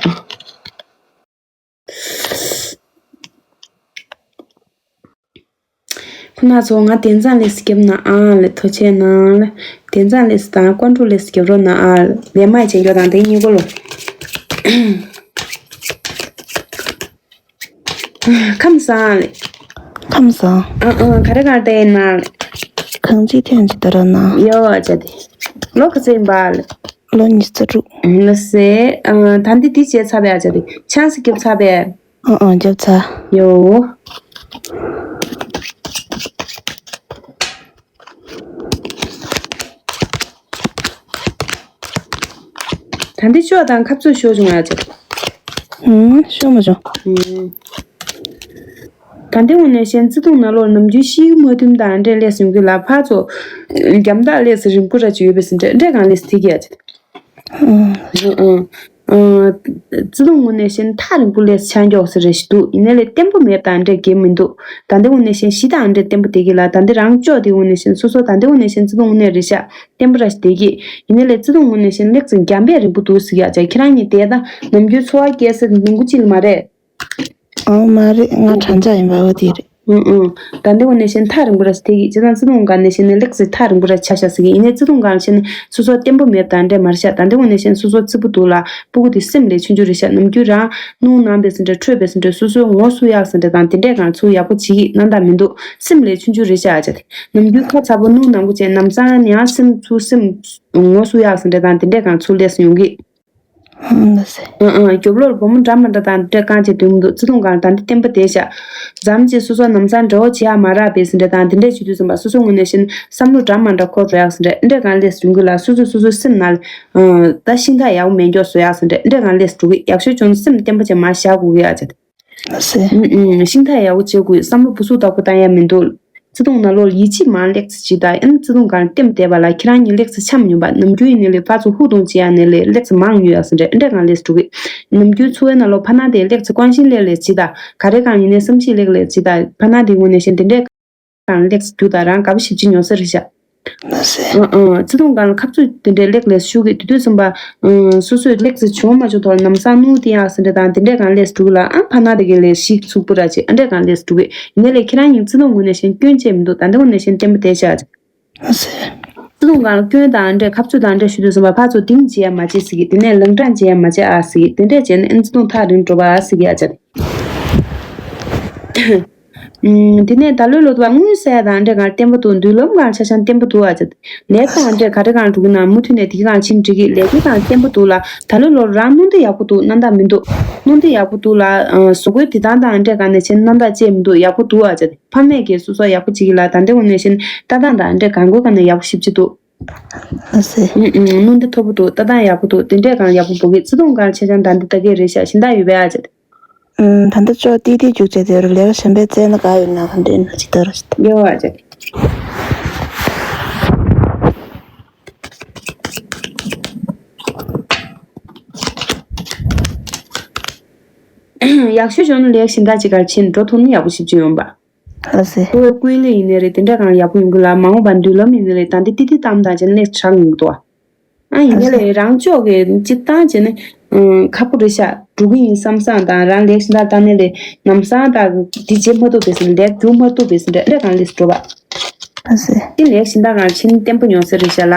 ཁོ་ན་ཚོ་ང་དེ་ཚང་ལས་སྐྱབས་ན་ཨ་ལ་ཐུགས་རྗེ་ཆེ་ན་ལ། དེ་ཚང་ལས་དང་ཀོན་ཀྲུ་ལས་སྐྱབས་རོགས་ན་ཨ་ལ་ལས་མ་བྱེད་རྒྱུ་དང་དེ་གཉིས་ཀོ་ལོ། ཁམས་བཟང་ལེ། ཁམས་བཟང་། ཨ་ཨ་ག་རེ་ག་རེ་ན་ལེ། གང་ཅི་ཐེན་ཅི་ད་ར་ན། ཡོ་ཨ་ཅག་དེ། ལོ་ག་ཚོད་ཡིན་པ་ལེ། ལོ་ཉི་ཤུ་རྩ་དྲུག་ལ་སེ། ཨ་ད་འདི་འདི་བྱས་ཚར་བས་ཨ་ཅག་དེ་ཆང་སི་རྒྱབ་ཚར་བས། ཨ་ཨ་རྒྱབ་ཚར། ཡོ། ད་འདི་ཤོག་དང་ཁ་ཚུར་ཤོག་བྱུང་ཡ་ཅིག་ཧུམ་ཤོག་མ་བྱུང་། ཧུམ། ད་འདི་འོ་ནས་གཞན་བརྩེ་དུང་ནང་ལོགས་ནམ་རྒྱུན་ཤི་མ་ཐུམ་དང་འདྲེ་ལས་སུ་གི་ལ་ཕ་ཚོ། རྒྱམ་དག་ལས་སུ་རིང་པོ་ར་ཅིག་ཡོད་པའི་སུ་འདྲེ་འདྲེ་གང་ལས་སུ་ཐིག་ཡ་ཅིག་ཨང་། བརྩེ་དུང་ངོས་ནས་བཤད་ན་ཐག་རིང་པོ་ལས་ཆ་མགྱོགས་སེ་རེ་ཞིག་འདུག་ཡིན་ནའི་ལས་བརྟན་པོ་མེད་པ་དང་འདྲ་གི་མི་འདུག་ད་ལྟའི་ངོས་ནས་བཤད་ན་གཞི་དང་འདྲ་བརྟན་པོ་བསྡད་ཀྱི་ལ་ད་འདི་རང་ཅོག་དེ་ངོས་ནས་བཤད་ན་སོ་སོ་ད་ལྟའི་ངོས་ནས་བཤད་ན་བརྩེ་དུང་དངོས་གནས་རེད་ཤག་བརྟན་པོ་ར་ཞིག་བསྡད་ཀྱི་ཡིན་ནའི་ལས་བརྩེ་དུང་ངོས་ནས་བཤད་ན་ལེགས་ཙམ་འགྱམ་པས་རིང་པོ་འདུག་ཟེར་ཡག་ཅག་ཁྱེད་རང་གཉིས་དེ་ད་ནམ་རྒྱུན་འཚོ་བ་སྐྱེལ་ས་ནང་གི་ཅིག་ལ་མ་རེད། ཨང་མ་རེད་ང་དྲང་ཅག་ཡིན་པ་འོ་དེ་རེད། ཨུང་ཨུང་། ད་འདི་འོ་ནས་བཤད་ན་ཐག་རིང་པོ་ར་ཞིག་དེ་གི་བྱས་ཙང་བརྩེ་དུང་སྒང་ནས་བཤད་ན་ལེགས་ཟེར་ཐག་རིང་པོ་ར་ཆ་བཞག་ཟེར་གི་ཡིན་ནའི་བརྩེ་དུང་སྒང་བཤད་ན་སོ་སོ་བརྟན་པོ་མེད་པ་དང་འདྲ་མ་རེད་ཤག་ད་འདི་འོ་ནས་བཤད་ན་སོ་སོ་བརྩེ་པོ་འདུག་ལ་སྤུ་གུ་དེ་སེམས་ལས་ཆུང་ཆུང་རེད་ཤག་ནམ་རྒྱུན་རང་སྣུམ་ནང་པས་ཟེར་འདྲ་འཕྲོད་པས་ཟེར་འདྲ་སོ་སོའི་ངོ་སུ་ཡག་ཟེར་འདྲ་དང་དེ་འདྲས་སྒང་ཚུར་ཡག་པོ་བྱེད་ཀྱི་ན་ད་མི་འདུག་སེམས་ལས་ཆུང་ཆུང་རེད་ཤག་ཨ་ཅག་དེ་ནམ་རྒྱུན་ཁ་ཚ་པོ་སྣུམ་ནང་པོ་བྱས་ནམ་སང་ཡང་སེམས་ཚུར་སེམས་ངོ་སུ་ཡག་ཟེར་འདྲ་དང་དེ་འདྲས་སྒང་ཚུར་སླེབས་སུ་ཡོང་གི་ཧུམ་ལ་སེ། ཨང་ཨང་། རྒྱབ་ལོགས་ལ་བུ་མོ་འདྲ་མི་འདྲ་དང་འདྲ་རྐང་བྱས་སྡོད་མི་འདུག་བརྩེ་དུང་སྒང་ད་འདི་བརྟན་པོ་བསྡད་ཤག་མཚམས་ཅིག་སོ་སོ་ནམ་སང་འདྲ་བོ་བྱེད་ཡག་མ་རག་པས་ཟེར་འདྲ་དང་དེ་འདྲས་བྱེད་དུས་ཙམ་པ་སོ་སོ་ངོས་ནས་བཤད་ན་བསམ་བློ་འདྲ་མི་འདྲ་འཁོར་འགྲོ་ཡག་ཟེར་འདྲ་འདྲ་སྒང་སླེབས་སུ་ཡོང་གི་ལ་སོ་སོ་སོ་སོའི་སེམས་ནང་ལ་ཨང་ད་ཤིང་རྟ་ཡག་པོ་མེད་མགྱོགས་བཟོ་ཡག་ཟེར་འདྲ་འདྲ་སྒང་སླེབས་འགྲོ་གི་ཡག་ཤོས་བྱུང་ན་སེམས་བརྟན་པོ་བྱས་མར་བཞག་དགོས་ཀྱི་ཨ་ཅག་ཨུ་ཨུ། ཤིང་རྟ་ཡག་པོ་བྱེད་དགོས། བསམ་བློ་སྦུ་སུ་དག་པོ་བཏང་ཡ་མི་འདུག་བརྩེ་དུང་ནང་ལོགས་ཡིད་ཆེས་མང་ལེགས་ཅིག་བྱེད་ད་ཨེ་ན་བརྩེ་དུང་སྒང་ལ་ལྟེམ་བསྡད་པ་ལ་ཁྱེད་རང་གཉིས་ལེགས་ཚེ་འཆམ་ཡོང་པ་ནམ་རྒྱུན་ཡིན་ནའི་ལས་ཕར་ཚུར་ཧུར་གཏོང་བྱེད་ཡ་ནའི་ལས་ལེགས་ཚེ་མང་ཡོད་ཡ་ཟེར་འདྲ་འདྲ་སྒང་ལེགས་འགྲོ་གི་ནམ་རྒྱུན་འཚོ་བའི་ནང་ལོགས་ཕར་ན་དེ་ལེགས་ཚེ་ཀོན་ཤིང་ལེགས་ལེགས་བྱེད་ད་ག་རེ་སྒང་ཡིན་ནའི་བསམ་ཤེས་ལེགས་ལེགས་བྱེད་ད་ཕར་ན་དེ་ངོས་ནས་བཤད་དེ་འདྲ་སྒང་ལེགས་ཚེ་རྒྱུ་ད་རང་དགའ་པོ་ཞེ་པོ་ཅིག་མྱོང་ས་རེད་ཤག་ཨ་ཨ། བརྩེ་དུང་སྒང་ལ་ཁ་རྩོད་དེ་འདྲའི་ལེགས་ལེགས་ཞུ་གི་དེ་དུས་ཙམ་པ། ཨ་སོ་སོས་ལེགས་ཚེ་བྱུང་མ་བྱུང་ཐོག་ལ་ནམ་སང་སྣུམ་དེ་ཡག་ཟེར་འདྲ་དང་དེ་འདྲས་སྒང་ལེགས་འགྲོ་གི་ལ་ཨ་ཕར་ན་དེ་གའི་ལས་ཞིག་ཚུགས་པོ་ར་ཅིག་ཨ་འདྲས་སྒང་ལེགས་འགྲོ་གི་ཡིན་ནའི་ལས་ཁྱེད་རང་གཉིས་བརྩེ་དུང་ངོས་ནས་བཤད་ན་སྐྱོན་ཅིག་མི་འདུག་ད་འདི་ངོས་ནས་བཤད་ན་བརྟན་པོ་བསྡད་ཤག་ཅིག་ཨ་སེ། བརྩེ་དུང་སྒང་ལ་སྐྱོན་དང་འདྲས་ཁ་རྩོད་དང་འདྲས་ཞུ་དུས་ཙམ་པ་ཕར་ཚུར་དིང་བྱེད་ཡ་མ་བྱེད་ཟེར་གི་དེ་ནས་ལང་ཀྲང་བྱེད་ཡ་མ་བྱེད་ཨ་ཟེར་གི་དེ་འདྲས་བྱས་ན་ཨ་བརྩེ་དུང་ཐག་རིང་འགྲོ་བ་ཨ་ཟེར་གི་ཨ་ཅག་ཨུམ། དེ་ནས་ད་ལོའི་ལོ་དུ་བ་དངུལ་ཟད་དང་འདྲེ་གང་བརྟན་པོ་འདུག་མདུན་ལམ་གང་ཆ་ཆང་བརྟན་པོ་འདུག་ཨ་ཅེ། ལས་དང་འདྲེ་ག་རེ་གང་འགྲོ་གི་ན་མུ་མཐུད་ནས་དེ་གང་ཕྱིན་འགྲིག་གི་ལས་ཀའི་གང་བརྟན་པོ་འདུག་ལ་ད་ལོའི་ལོར་རང་སྣུམ་འདི་ཡག་པོ་འདུག་རྣམ་དག་མི་འདུག་སྣུམ་འདི་ཡག་པོ་འདུག་ལ་བཟོ་བཀོད་དེ་དང་དང་འདྲེ་གང་ནས་ཕྱིན་རྣམ་དག་ཅེས་མི་འདུག་ཡག་པོ་འདུག་ཨ་ཅེ། ཕ་མས་ཀྱིས་སོ་སོ་ཡག་པོ་བྱེད་ཀྱི་ལ་ད་འདྲེ་འོ་ནས་ཕྱིན་ལྟ་སྟངས་དང་འདྲེ་གང་དགོས་གང་ནས་ཡག་པོ་ཞིབ་ཅི་འདུག་ཨ་སེ། ཨུམ་ཨུམ། སྣུམ་འདི་མཐོ་པོ་འདུག་ལྟ་སྟངས་ཡག་པོ་འདུག་དེ་འདྲས་གང་ཡག་པོ་འབོ་གི་བརྩེ་དུང་གང་ཆ་ཆང་ད་འདི་ལྟ་གི་རེད་ཤག་ཤིང་རྟ་ཡོད་པས་ཨ་ཅེ། ཨུམ། ད་ལྟ་ཅོག་ཏིག་ཏིག་རྒྱུག་བྱས་དེ་རུ་ལས་ཀ་གཞན་པའི་རྩལ་ན་ག་ཡོད་ན་ག་འདྲེན་ན་ཅི་ལྟར་ཞིག་ཡོད་བ་ཅེ། ཡག་ཤོས་བྱུང་ན་ལས་ཀ་གཞན་དག་ཅིག་གར་ཕྱིན་འགྲོ་ཐུབ་ན་ཡག་པོ་ཞིབ་ཅིག་ཡོང་པ། ལགས་སེ། ཁོའི་ཀུན་ལེ་ཡིན་ནའི་རེད་དེ་འདྲ་གང་ཡག་པོ་ཡོང་གི་ལ་མ་འོངས་པ་མདུན་ལམ་ཡིན་ནའི་རེད་ད་འདི་ཏི་ཏི་གཏམ་དང་བྱས་ན་ལས་དྲག་ཡོང་གི་འདུག་ཨ། ཨ་ཡིན་ནའི་ལས་རང་ཕྱོགས་ཀྱི་སྤྱིར་བཏང་བྱས་ན་ཁག་པོ་རེད་ཤག་འགྲོ་གི་ཡིན་བསམ་བསམ་དང་རང་ལས་ཤིན་ཏུ་བཏང་ནའི་ལས་ནམ་སང་ད་འདི་བྱེད་མ་ཐུབ་པས་ཟིན་ལས་རྒྱུག་མ་ཐུབ་པས་ཟིན་འདྲ་འདྲ་གང་ལས་སུ་འགྲོ་བ། ལགས་སེ། འདི་ལས་ཤིན་ཏུ་གང་ཕྱིན་བརྟན་པོ་ཉོ་ས་རེད་ཤག་ལ།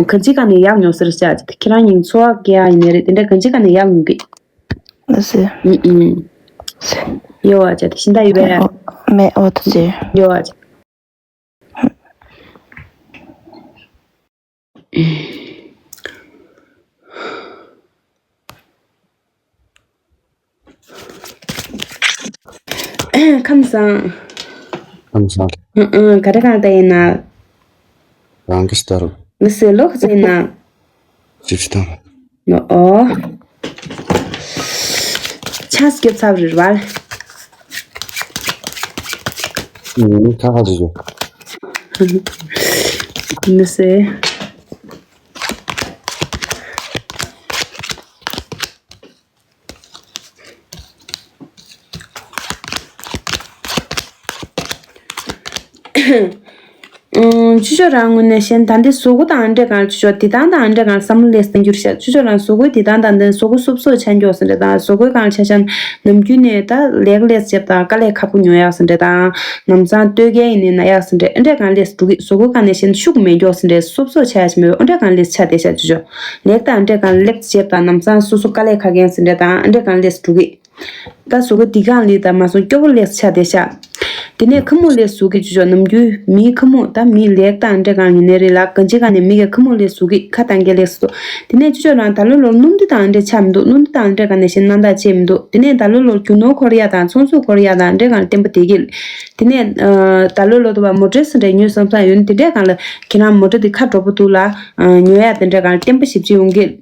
ག་ཅི་ག་ནས་ཡག་ཉོ་ས་རེད་ཤག་ཁྱེད་རང་ཡིན་འཚོ་བ་སྐྱེལ་ཡ་ཡིན་ནའི་རེད་དེ་འདྲ་ག་ཅི་ག་ནས་ཡག་ཉོ་གི། ལགས་སེ། ཨུམ་ཨུམ། ཡོ་ཨ་ཅག་དེ་ཤིན་ཏུ་ཡོད་པས། མེད་འོ་ཐུགས་རྗེ་ཆེ། ཡོ་ཨ་ཅག་ཁམས་བཟང་། ཁམས་བཟང་། ཨུ་ཨུ་ག་རེ་གང་ལྟ་ཡིན་ན། རང་གི་ལྟར། ལགས་སེ་ལོ་ག་ཚོད་ཡིན་ན། བཞི་བཅུ་ཐམ། ཨོ། ཆང་སྐྱོབ་ཚར་རེད་བ། ཁ་ཁ་ཟེར་ཟེར། ནི་སེ། ཨུམ། ཅུ་ཅོ་རང་ངོས་ནས་བཤད་ན་ད་འདི་བཟོ་བཀོད་དང་འདྲེ་གང་ཅུ་ཅོ་དེ་དང་དང་འདྲེ་གང་བསམ་བློ་ལས་སྟེང་འགྱུར་ཤག་ཅུ་ཅོ་རང་བཟོ་བཀོད་དེ་དང་དང་འདི་བཟོ་བཀོད་སོབ་སོབ་ཆ་འགྱོག་ཟིན་འདྲེ་དང་བཟོ་བཀོད་གང་ཆ་ཆ་ནམ་རྒྱུན་ནས་ད་ལེགས་ལས་བྱེད་དང་དཀའ་ལས་ཁག་པོ་ཉོ་ཡག་ཟིན་འདྲེ་དང་ནམ་སང་སྟོད་རྒྱལ་ཡིན་ནས་ན་ཡག་ཟིན་འདྲེ་འདྲེ་གང་ལས་སུ་འགྲོ་གི་བཟོ་བཀོད་གང་ནས་བཤད་ན་ཤུགས་མེད་འགྱོག་ཟིན་འདྲེ་སོབ་སོབ་ཆ་ཡག་ཅི་མེད་འོ་འདྲེ་གང་ལས་ཆ་དེ་ཤག་ཅུ་ཅོ་ལེགས་དང་འདྲེ་གང་ལེགས་བྱེད་དང་ནམ་སང་སོ་སོ་དཀའ་ལས་ཁག་གན་ཟིན་འདྲེ་དང་འདྲེ་གང་ལས་སུ་འགྲོ་གི་ད་བཟོ་བཀོད་འདི་གང་ལས་ད་མ་སོང་སྐྱོ་པོ་ལེགས་ཆ་དེ་ཤག་དེ་ནས་ཁ་མུག་ལས་གཟུགས་ཀྱི་ཅུ་ཅོ་ནམ་རྒྱུན་མིའི་ཁ་མུག་ད་མིའི་ལེགས་དང་འདྲེ་གང་ཡིན་ནའི་རེད་ལ་གང་ཅི་གང་ནས་མི་གི་ཁ་མུག་ལས་གཟུགས་ཀྱི་ཁ་དང་རྒྱལ་ལེགས་སུ། དེ་ནས་ཅུ་ཅོ་རང་ད་ལོ་ལོར་སྣུམ་འདི་དང་འདྲེ་ཆ་མི་འདུག་སྣུམ་འདི་དང་འདྲེ་གང་ནས་ཤེས་ན་ད་ཆེ་མི་འདུག་དེ་ནས་ད་ལོ་ལོར་རྒྱུ་ནོར་འཁོར་ཡ་དང་ཚོང་ཟོག་འཁོར་ཡ་དང་འདྲེ་གང་བརྟན་པོ་བསྡད་ཀྱི། དེ་ནས་ད་ལོ་ལོ་དུ་བ་མོ་ཊའི་སུ་འདྲེ་ཉོས་བསམ་བསམ་ཡོད་ནི་དེ་འདྲས་གང་ལ་ཁྱེད་རང་མོ་ཊ་འདི་ཁ་གྲོགས་པོ་འདུག་ལ་ཉོ་ཡ་དེ་འདྲས་གང་བརྟན་པོ་ཞིབ་ཅིག་ཡོང་གི།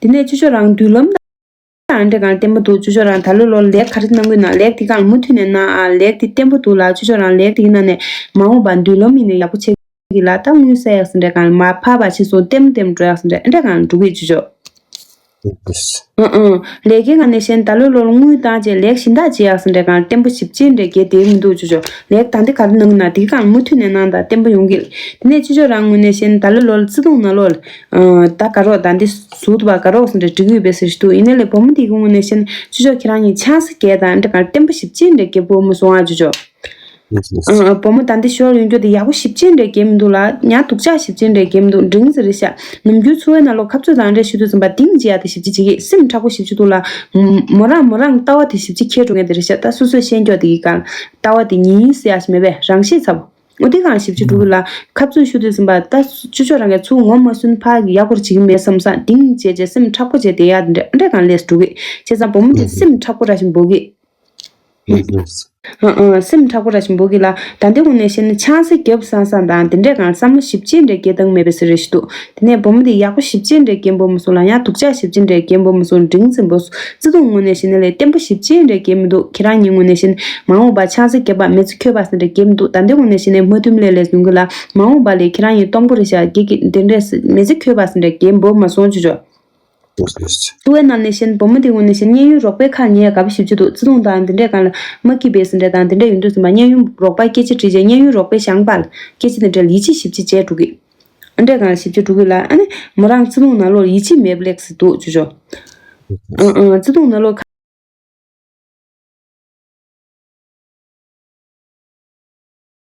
དེ་ནས་ཅུ་ཅོ་རང་མདུན་ལམ། དང་འདྲེ་གང་བརྟན་པོ་འདུག་ཅུ་ཅོ་རང་ད་ལོ་ལོ་ལེགས་ག་རེ་གནང་གི་ན་ལེགས་དེ་གང་མུ་མཐུད་ནས་གནང་ཨ་ལེགས་དེ་བརྟན་པོ་འདུག་ལ་ཅུ་ཅོ་རང་ལེགས་དེ་གི་ནང་ནས་མ་འོངས་པ་མདུན་ལམ་ཡིན་ནས་ཡག་པོ་བྱེད་ཀྱི་ལ་ད་དངུལ་ཟད་ཡག་སེ་འདྲེ་གང་མ་ཕར་བ་ཕྱིན་སོང་ལྟེམ་ལྟེམ་འགྲོ་ཡག་སེ་འདྲེ་འདྲེ་གང་འགྲོ་གི་ཅུ་ཅོ། ཨང་ཨང་། ལེགས་ཀྱི་གང་ནས་ཤེས་ད་ལོ་ལོ་དངུལ་བཏང་རྗེས་ལེགས་ཤིན་ཏུ་བྱེད་ཡག་སེ་འདྲེ་གང་བརྟན་པོ་ཞིབ་ཅིག་འདྲེ་གལ་དེ་མི་འདུག་ཅུ་ཅོ་ལེགས་ད་འདི་ག་རེ་གནང་གི་ན་དེ་གི་གང་མུ་མཐུད་ནས་གནང་ད་བརྟན་པོ་ཡོང་གི། དེ་ནས་ཅུ་ཅོ་རང་ངོས་ནས་ཤེས་ད་ལོ་ལོ་བརྩེ་དུང་ནང་ལོགས། ད་དགའ་རོགས་ད་འདི་ཟུག་ཐུབ་པ་དགའ་རོགས་སུ་འདྲ་འགྲིག་ཡོད་པའི་ཟེར་ཞུ་འདུག་ཡིན་ནའི་ལས་བུ་མོ་འདི་གི་ངོས་ནས་ཤེས་ཅུ་ཅོ་ཁྱེད་རང་གཉིས་ཆང་ས་རྒྱས་དང་འདྲ་གང་བརྟན་པོ་ཞིབ་ཅིག་འདྲ་རྒྱས་བུ་མོ་སོང་ཨ་ཅུ་ཅོ། ཨང་ཨང་། བུ་མོ་ད་འདི་ཞོར་ཡོང་རྒྱུ་དེ་ཡག་པོ་ཞིབ་ཅིང་འདྲ་གྱེས་མི་འདུག་ལ། ཡང་སྡུག་ཅག་ཞིབ་ཅིང་འདྲ་གྱེས་མི་འདུག་འགྲིག་ཟེར་རེད་ཤག་ནམ་རྒྱུན་འཚོ་བའི་ནང་ལོགས་ཁ་རྩོད་དང་འདྲ་ཞུ་དུས་ཙམ་པ་གཏིང་རྒྱག་ཡག་དེ་ཞིབ་ཅིང་བྱེད་ཀྱི། སེམས་མཁྲེགས་པོ་ཞིབ་ཅིང་འདུག་ལ། མོ་རང་མོ་རང་ལྟ་བ་དེ་ཞིབ་ཅིང་འཁྱེར་འགྲོ་མཁན་དེ་རེད་ཤག་ད་སོ་སོས་ཤེས་མགྱོགས་དེ་གི་གང་ལྟ་བ་དེ་ཉིན་ཟེར་ཡག་ཞིག་མེད་པས། རང་ཤེས་ཚ་པོ། འོ་དེ་གང་ཞིབ་ཅིང་འགྲོ་གི་ལ། ཁ་རྩོད་ཞུ་དུས་ཙམ་པ་ད་ཅོ་ཅོ་རང་གིས་ཚུར་ངོ་མ་སུན་ཕར་ཡག་པོ་བྱེད་ཀྱི་མེད་བསམ་བསམ་གཏིང་བྱས་བྱས་སེམས་མཁྲེགས་པོ་བྱས་བསྡད་ཡག་དེ་འདྲ་འདྲ་གང་ལས་འགྲོ་གི། བྱས་ཙང་བུ་མོ་དེ་སེམས་མཁྲེགས་པོ་ར་ཞིག་འབོད་གི། ཨང་ཨང་། སེམས་མཁྲེགས་པོ་ར་ཞིག་འབོད་གི་ལ། ད་འདི་ངོས་ནས་བཤད་ན་ཆང་ས་རྒྱབ་སང་སང་དང་དེ་འདྲས་གང་བསམ་བློ་ཞིབ་ཅིང་འདྲ་སྐྱེ་སྟངས་མེད་པའི་ཟེར་རེ་ཞིག་འདུག་དེ་ནས་བུ་མོ་དེ་ཡག་པོ་ཞིབ་ཅིང་འདྲ་སྐྱེ་འབོད་མ་སོང་ལ། ཡང་སྡུག་ཅག་ཞིབ་ཅིང་འདྲ་སྐྱེ་འབོད་མ་སོང་། འགྲིག་འཛིན་པོ་བརྩེ་དུང་ངོས་ནས་བཤད་ན་ལས་བརྟན་པོ་ཞིབ་ཅིང་འདྲ་སྐྱེ་མི་འདུག་ཁྱེད་རང་གཉིས་ངོས་ནས་བཤད་ན་མ་འོངས་པ་ཆང་ས་རྒྱབ་པ་མི་ཚེ་འཁྱོལ་བ་ཟེར་འདྲ་སྐྱེ་མི་འདུག་ད་འདི་ངོས་ནས་བཤད་ན་མ་མཐུན་ལས་ལས་ཡོང་གི་ལ། མ་འོངས་པ་ལས་ཁྱེད་རང་གཉིས་སྟོང་པོ་རེ་བཞག་སྐྱེ་གི་འདི་འདྲས་མི་ཚེ་འཁྱོལ་བ་ཟེར་འདྲ་སྐྱེ་འབོད་མ་སོང་ཅོ་ཅོ། ལྟོ་བའི་ནང་ནས་བཤད་ན་བུ་མོ་དེ་ངོས་ནས་བཤད་ན་གཉེན་ཡུལ་རོགས་པའི་ཁ་ཉེ་དགའ་པོ་ཞིབ་ཅིང་འདུག་བརྩེ་དུང་དང་འདི་འདྲས་གང་ལ་མ་སྐྱིད་པའི་ཟིན་འདྲ་དང་འདི་འདྲས་ཡོང་དུས་ཙམ་པ་གཉེན་ཡུལ་རོགས་པ་སྐད་ཆ་དྲིས་རྗེས་གཉེན་ཡུལ་རོགས་པའི་བྱམས་པ་ལ་སྐད་ཆ་དེ་འདྲ་ལ་ཡིད་ཆེས་ཞིབ་ཅིང་བྱས་འགྲོ་གི། འདྲས་གང་ལ་ཞིབ་ཅིང་འགྲོ་གི་ལ། ཨ་ནི་མོ་རང་བརྩེ་དུང་ནང་ལོགས་ལ་ཡིད་ཆེས་མེད་པ་ལེགས་སུ་འདུག་ཅོ་ཅོ། ཨང་ཨང་། བརྩེ་དུང་ནང་ལོགས་ཁ་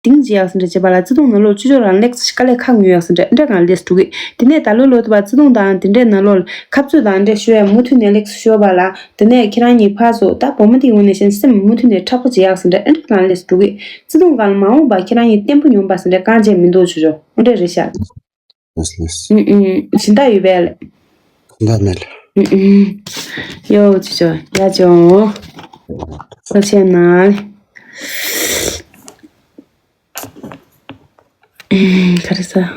གཏིང་བྱེད་ཡག་ཟེར་འདྲ་བྱེད་པ་ལ། བརྩེ་དུང་ནང་ལོགས་ཅོ་ཅོ་རང་ལེགས་དཀའ་ལས་ཁག་ཉོ་ཡག་ཟེར་འདྲ་འདྲ་གང་ལེགས་འགྲོ་གི། དེ་ནས་ད་ལོ་ལོ་དུ་བ་བརྩེ་དུང་དང་དེ་འདྲའི་ནང་ལོགས་ཁ་རྩོད་དང་འདྲ་ཤོད་ཡག་མུ་མཐུད་ནས་ལེགས་ཤོད་པ་ལ། དེ་ནས་ཁྱེད་རང་གཉིས་ཕར་ཚུར་ད་བུ་མོ་དེའི་ངོས་ནས་བཤད་ན་སེམས་མུ་མཐུད་ནས་མཁྲེགས་པོ་བྱེད་ཡག་ཟེར་འདྲ་འདྲ་གང་ལེགས་འགྲོ་གི། བརྩེ་དུང་གང་ལ་མ་འོངས་པ་ཁྱེད་རང་གཉིས་བརྟན་པོ་ཡོང་པ་ཟེར་འདྲ་གང་བྱས་མི་འདུག་ཅོ་ཅོ། འོ་འདྲ་རེད་ཤག་ལགས་ལགས། ཨུ་ཨུ། སྦྱིན་བདག་ཡོད་པས་ལགས། གང་འདྲ་མེད་ལགས། ཨུ་ཨུ། ཡོ་ཅོ་ཅོ་ཡ་ཅོ། ཐུགས་རྗེ་གནང་། ཨུ་ག་རེ་ཟ།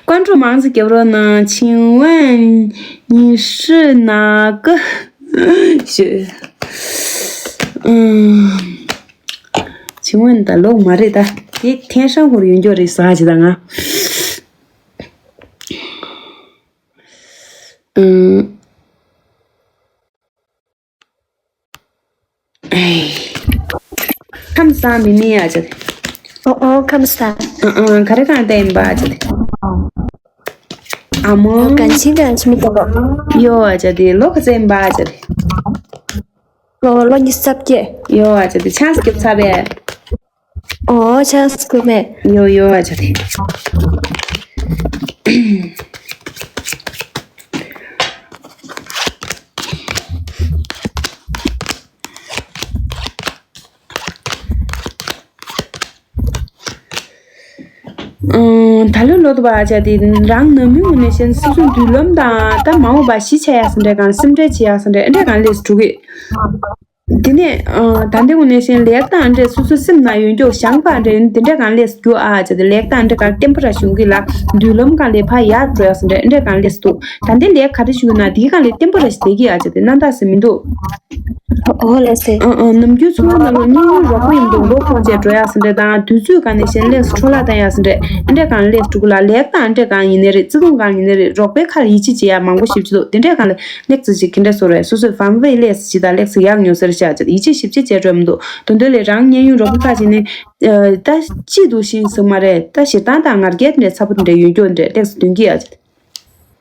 关注མང་ཙམ་རྒྱབ་རོགས་གནང་། 请问你是哪个学 ཨུམ། 请问 ད་ལོག་མ་རེད་ད། དེ་天山湖 ཡོད་འགྱོ་རེད་ཟ་ཅི་ད་ང་། ཨུམ། ཨེ། ཁམས་བཟང་མི་མི་ཡ་ཅི། ཨོ་ཨོ་ཁམས་བཟང་། ཨ་ཨ་ག་རེ་གང་བལྟས་ཡིན་པ་ཅི། ཨ་མོ། གང་ཕྱིན་གང་ཕྱིན་མི་ལྟ་བ། ཡོ་ཨ་ཅི་དེ་ལོ་ག་ཚད་ཡིན་པ་ཅི། ལོ་ལོ་ཉི་ཤུ་རྩ་བརྒྱད། ཡོ་ཨ་ཅི་དེ་ཆང་སྐྱབས་ཚར་བས། ཨོ་ཆང་སྐྱབས་མེད། ཡོ་ཡོ་ཨ་ཅི་དེ། ཨང་། ད་ལོ་ལོ་དུ་བ་ཨ་ཅག་དེ་རང་ནང་མི་ངོས་ནས་བཤད་ན་སོ་སོའི་མདུན་ལམ་དང་ད་མ་འོངས་པ་གཞི་ཆགས་ཡག་ཟེར་འདྲ་གང་སེམས་ཁྲལ་བྱེད་ཡག་ཟེར་འདྲ་ཨེ་འདྲ་གང་ལས་སུ་འགྲོ་གི། དེ་ནས་ཨང་། ད་འདི་ངོས་ནས་བཤད་ན་ལེགས་དང་འདྲ་སོ་སོའི་སེམས་ནང་ཡོད་འགྱོ་བྱམས་པ་འདྲ་ཡོད་ན་དེ་འདྲ་གང་ལས་སུ་རྒྱུ་ཨ་ཅག་དེ་ལེགས་དང་འདྲ་གང་བརྟན་པོ་ར་བྱུང་གི་ལ། མདུན་ལམ་གང་ལས་ཕར་ཡར་འགྲོ་ཡག་ཟེར་འདྲ་ཨེ་འདྲ་གང་ལས་སུ་འདུག་ད་འདི་ལེགས་ག་རེ་བྱུང་ན་དེའི་གང་ལས་བརྟན་པོ་ར་ཞིག་བསྡད་ཀྱི་ཨ་ཅག་དེ་རྣམ་དག་ཟེར་མི་འདུག་ཨོ་ལགས་སེ། ཨང་ཨང་། ནམ་རྒྱུན་འཚོ་བའི་ནང་ལ་གཉེན་ཉེ་རོགས་པ་ཡིན་མདོག་མདོག་ཁོག་བཅས་འགྲོ་ཡག་ཟེར་འདྲ་དང་དུས་ཚོད་གང་ནས་གཞན་ལེགས་སུ་འཕྲོ་བརླག་བཏང་ཡག་ཟེར་འདྲ་ཨེ་འདྲ་གང་ལེགས་འགྲོ་གི་ལ། ལེགས་དང་ཨེ་འདྲ་གང་ཡིན་ནའི་རེད། བརྩེ་དུང་གང་ཡིན་ནའི་རེད། རོགས་པའི་ཁ་ལ་ཡིད་ཆེས་བྱེད་ཡག་མང་པོ་ཞིབ་ཅིག་འདུག་དེ་འདྲ་གང་ལ་ལེགས་ཙི་ཅིག་གི་འདྲ་སོ་རེད། སོ་སོས་བམ་བེ་ལེགས་ཅིག་དང་ལེགས་ཡག་ཉོ་ཟེར་བྱ་བྱ་ཡིད་ཆེས་ཞིབ་ཅིག་བྱས་འགྲོ་མི་འདུག་དོན་དོན་ལས་རང་གཉེན་ཡུལ་རོགས་པའི་ཁ་ཅིག་ནས་ད་ཅི་འདུག་ཤིང་ཟེར་མ་རེད། ད་ཞེ་སྡང་དང་ང་རྒྱལ་འདྲ་ཚ་པོ་འདྲ་ཡོད་འགྱོ་འདྲ་ལེགས་སུ་འདོན་གི་ཡག་ཅིག་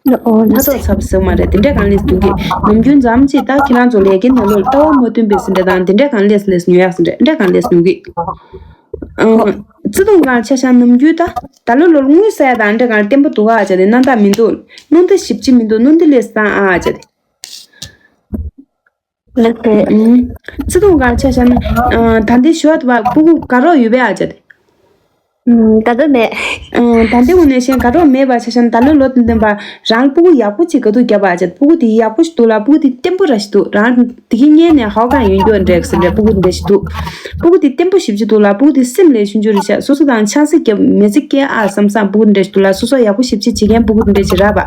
ཨོ་ལགས་སོ། ཚབ་ཚབ་ཟེར་མ་རེད། དེ་འདྲ་གང་ལས་འདུག་གི། ནམ་རྒྱུན་མཚམས་གཅིག་ད་ཁྱེད་རང་ཚོ་ལས་ཀའི་ནང་ལོགས་ལྟ་བ་མ་མཐུན་པའི་ཟིན་འདྲ་དང་དེ་འདྲ་གང་ལས་ལས་ཉོ་ཡག་ཟིན་འདྲ་འདྲ་གང་ལས་ཉོ་གི། ཨང་། བརྩེ་དུང་གང་ཆ་བཞག་ནམ་རྒྱུན་ད་ད་ལོ་ལོར་དངུལ་ཟ་ཡག་དང་འདྲ་གང་བརྟན་པོ་འདུག་ཨ་ཅག་དེ་སྣང་དག་མི་འདུག་སྣང་དག་ཞིབ་ཅིག་མི་འདུག་སྣང་དག་ལས་སང་ཨ་ཅག་དེ། ལགས་སེ། ཨུམ། བརྩེ་དུང་གང་ཆ་བཞག་ན། ཨ། ད་འདི་ཞོ་དུ་བ་སྤུ་གུ་དགའ་རོགས་ཡོད་པས་ཨ་ཅག་དེ། ཨུམ། ད་ལྟ་མེད། ཨ། ད་འདི་ངོས་ནས་བཤད་དགའ་རོགས་མེད་པ་ཆ་བཞག་ན་ད་ལོ་ལོ་དུ་འདོན་པ་རང་སྤུ་གུ་ཡག་པོ་ཅིག་དགའ་སྡུག་བརྒྱབ་པ་ཨ་ཅག་དེ། སྤུ་གུ་དེ་ཡག་པོ་ཞིག་འདུག་ལ། སྤུ་གུ་དེ་བརྟན་པོ་ར་ཞིག་འདུག་རང་དེ་གི་གཉེན་ནས་ཧའོ་གང་ཡོད་འགྱོ་འདྲ་ཟེར་འདྲ་སྤུ་གུ་འདྲ་ཞིག་འདུག་སྤུ་གུ་དེ་བརྟན་པོ་ཞིབ་ཅིག་འདུག་ལ། སྤུ་གུ་དེ་སེམས་ལས་ཆུང་ཆུང་རེད་ཤག་སོ་སོ་དང་ཆང་ས་བརྒྱབ་མི་ཚེ་སྐྱེལ་ཨ་བསམ་བསམ་སྤུ་གུ་འདྲ་ཞིག་འདུག་ལ། སོ་སོ་ཡག་པོ་ཞིབ་ཅིག་བྱེད་མཁན་སྤུ་གུ་འདྲ་ཞིག་རག་པ།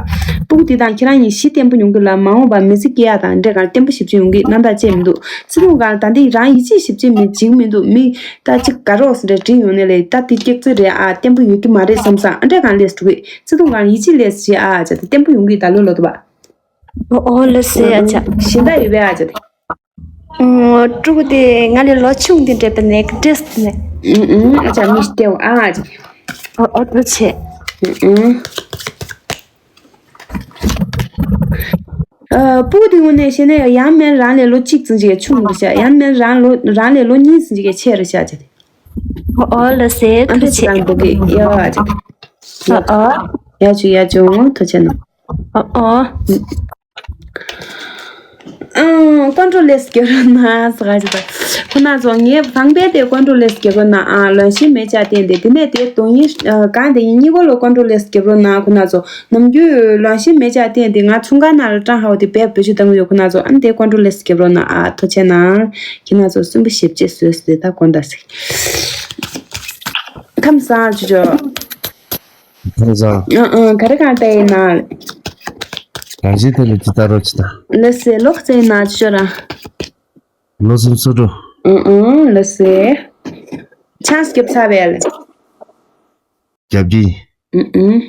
སྤུ་གུ་དེ་དང་ཁྱེད་རང་གཉིས་གཞི་བརྟན་པོ་ཡོང་གི་ལ། མ་འོངས་པ་མི་ཚེ་སྐྱེལ་ཡག་དང་འདྲ་གང་བརྟན་པོ་ཞིབ་ཅིག་ཡོང་གི་རྣམ་དག་ཅེས་མི་འདུག་བརྩེ་དུང་གང་ད་འདི་རང་ཡིད་ཆེས་ཞིབ་ཅིག་མི་འཇིགས་མི་འདུག་མི་ད་ཅིག་དགའ་རོགས་ཟེར་འདྲ་བྲིས་ཡོང་ནས་ལས་ད་དེ་སྐྱག་རྫུན་རེད་ཨ། བརྟན་པོ་ཡོད་ཀྱི་མ་རེད་བསམ་བསམ་ཨ་འདྲ་གང་ལས་འགྲོ་གི། བརྩེ་དུང་གང་ཡིད་ཆེས་ལས་བྱེད་ཨ་ཅག་དེ་བརྟན་པོ་ཡོང་གི་ད་ལོ་ལོ་དུ་བ། ཨོ་ལེ་སེ་ཨ་ཅག་གཞན་དག་ཡོད་པས་ཨ་ཅག་དེ། ཨོ། ཕྲུ་གུ་དེ་ང་ལས་ལོ་ཆུང་དེ་འདྲས་པ་ནས་ཀི་འདྲེས་ནས། ཨུ་ཨུ། ཨ་ཅག་མི་སྟེའུ་ཨ་ཅག་ཨོ་ཨོ་ཐུགས་རྗེ་ཆེ། ཨུ་ཨུ། ཨ། སྤུ་གུ་དེ་ངོས་ནས་བཤད་ན་ཡང་མིན་རང་ལས་ལོ་གཅིག་ཙམ་ཅིག་ཆུང་རེད་ཤག་ཡང་མིན་རང་ལོ་རང་ལས་ལོ་གཉིས་ཙམ་ཅིག་ཆེ་རེད་ཤག་ཅག་དེ། ཨོ་ལ་སེ། ཨ་འདྲ་ཐུགས་རྗེ་ཆེ། ཅིག་གང་འདུག་གི། ཡ་ཨ་ཅིག་ཨོ་ཨོ། ཡ་ཅུ་ཡ་ཅུ་ཐུགས་རྗེ་གནང་། ཨོ་ཨོ། ཨང་། ཀོན་ཀྲོ་ལེས་རྒྱབ་རོགས་གནང་ཟེར་ག་ཅིག་དང་། ཁོ་ན་ཚོ་ངའི་བང་པའི་དེ་ཀོན་ཀྲོ་ལེས་རྒྱབ་རོགས་གནང་ཨ། ལོན་ཤིང་མེ་ལྕགས་བསྟན་ཏེ་དེ་ནས་དེ་དོན་ཡིན་གང་དེ་ཡིན་གཉིས་པོ་ལ་ཀོན་ཀྲོ་ལེས་རྒྱབ་རོགས་གནང་ཁོ་ན་ཚོ། ནམ་རྒྱུན་ལོན་ཤིང་མེ་ལྕགས་བསྟན་ཏེ་ང་ཚོང་ཁང་ནང་ལ་ཀྲང་ཧའོ་དེ་བེད་བེད་ཅུ་བཏང་གི་ཡོད་ཁོ་ན་ཚོ། ཨ་ནི་དེ་ཀོན་ཀྲོ་ལེས་རྒྱབ་རོགས་གནང་ཨ། ཐུགས་རྗེ་གནང་། ཁྱེད་ན་ཚོ་སུན་པོ་ཞེ་པོ་ཅིག་བཟོས་སོང་དེ་ད་དགོངས་དག་ཟིག་ཁམས་བཟང་ཅོ་ཅོ། ཁམས་བཟང་། ཨང་ཨང་། ག་རེ་གང་ལྟ་ཡིན་ན། གང་ཞིག་དེ་ལ་ཅི་ལྟ་རོགས་ཅི་ལྟ། ལགས་སེ། ལོག་ཙེ་ན་ཅོ་ཅོ་རང་། ལོ་སུམ་སུ་འགྲོ། ཨང་ཨང་། ལགས་སེ། ཆང་སྐྱབས་ཚ་བས་ལ། རྒྱབ་ཀྱི། ཨང་ཨང་།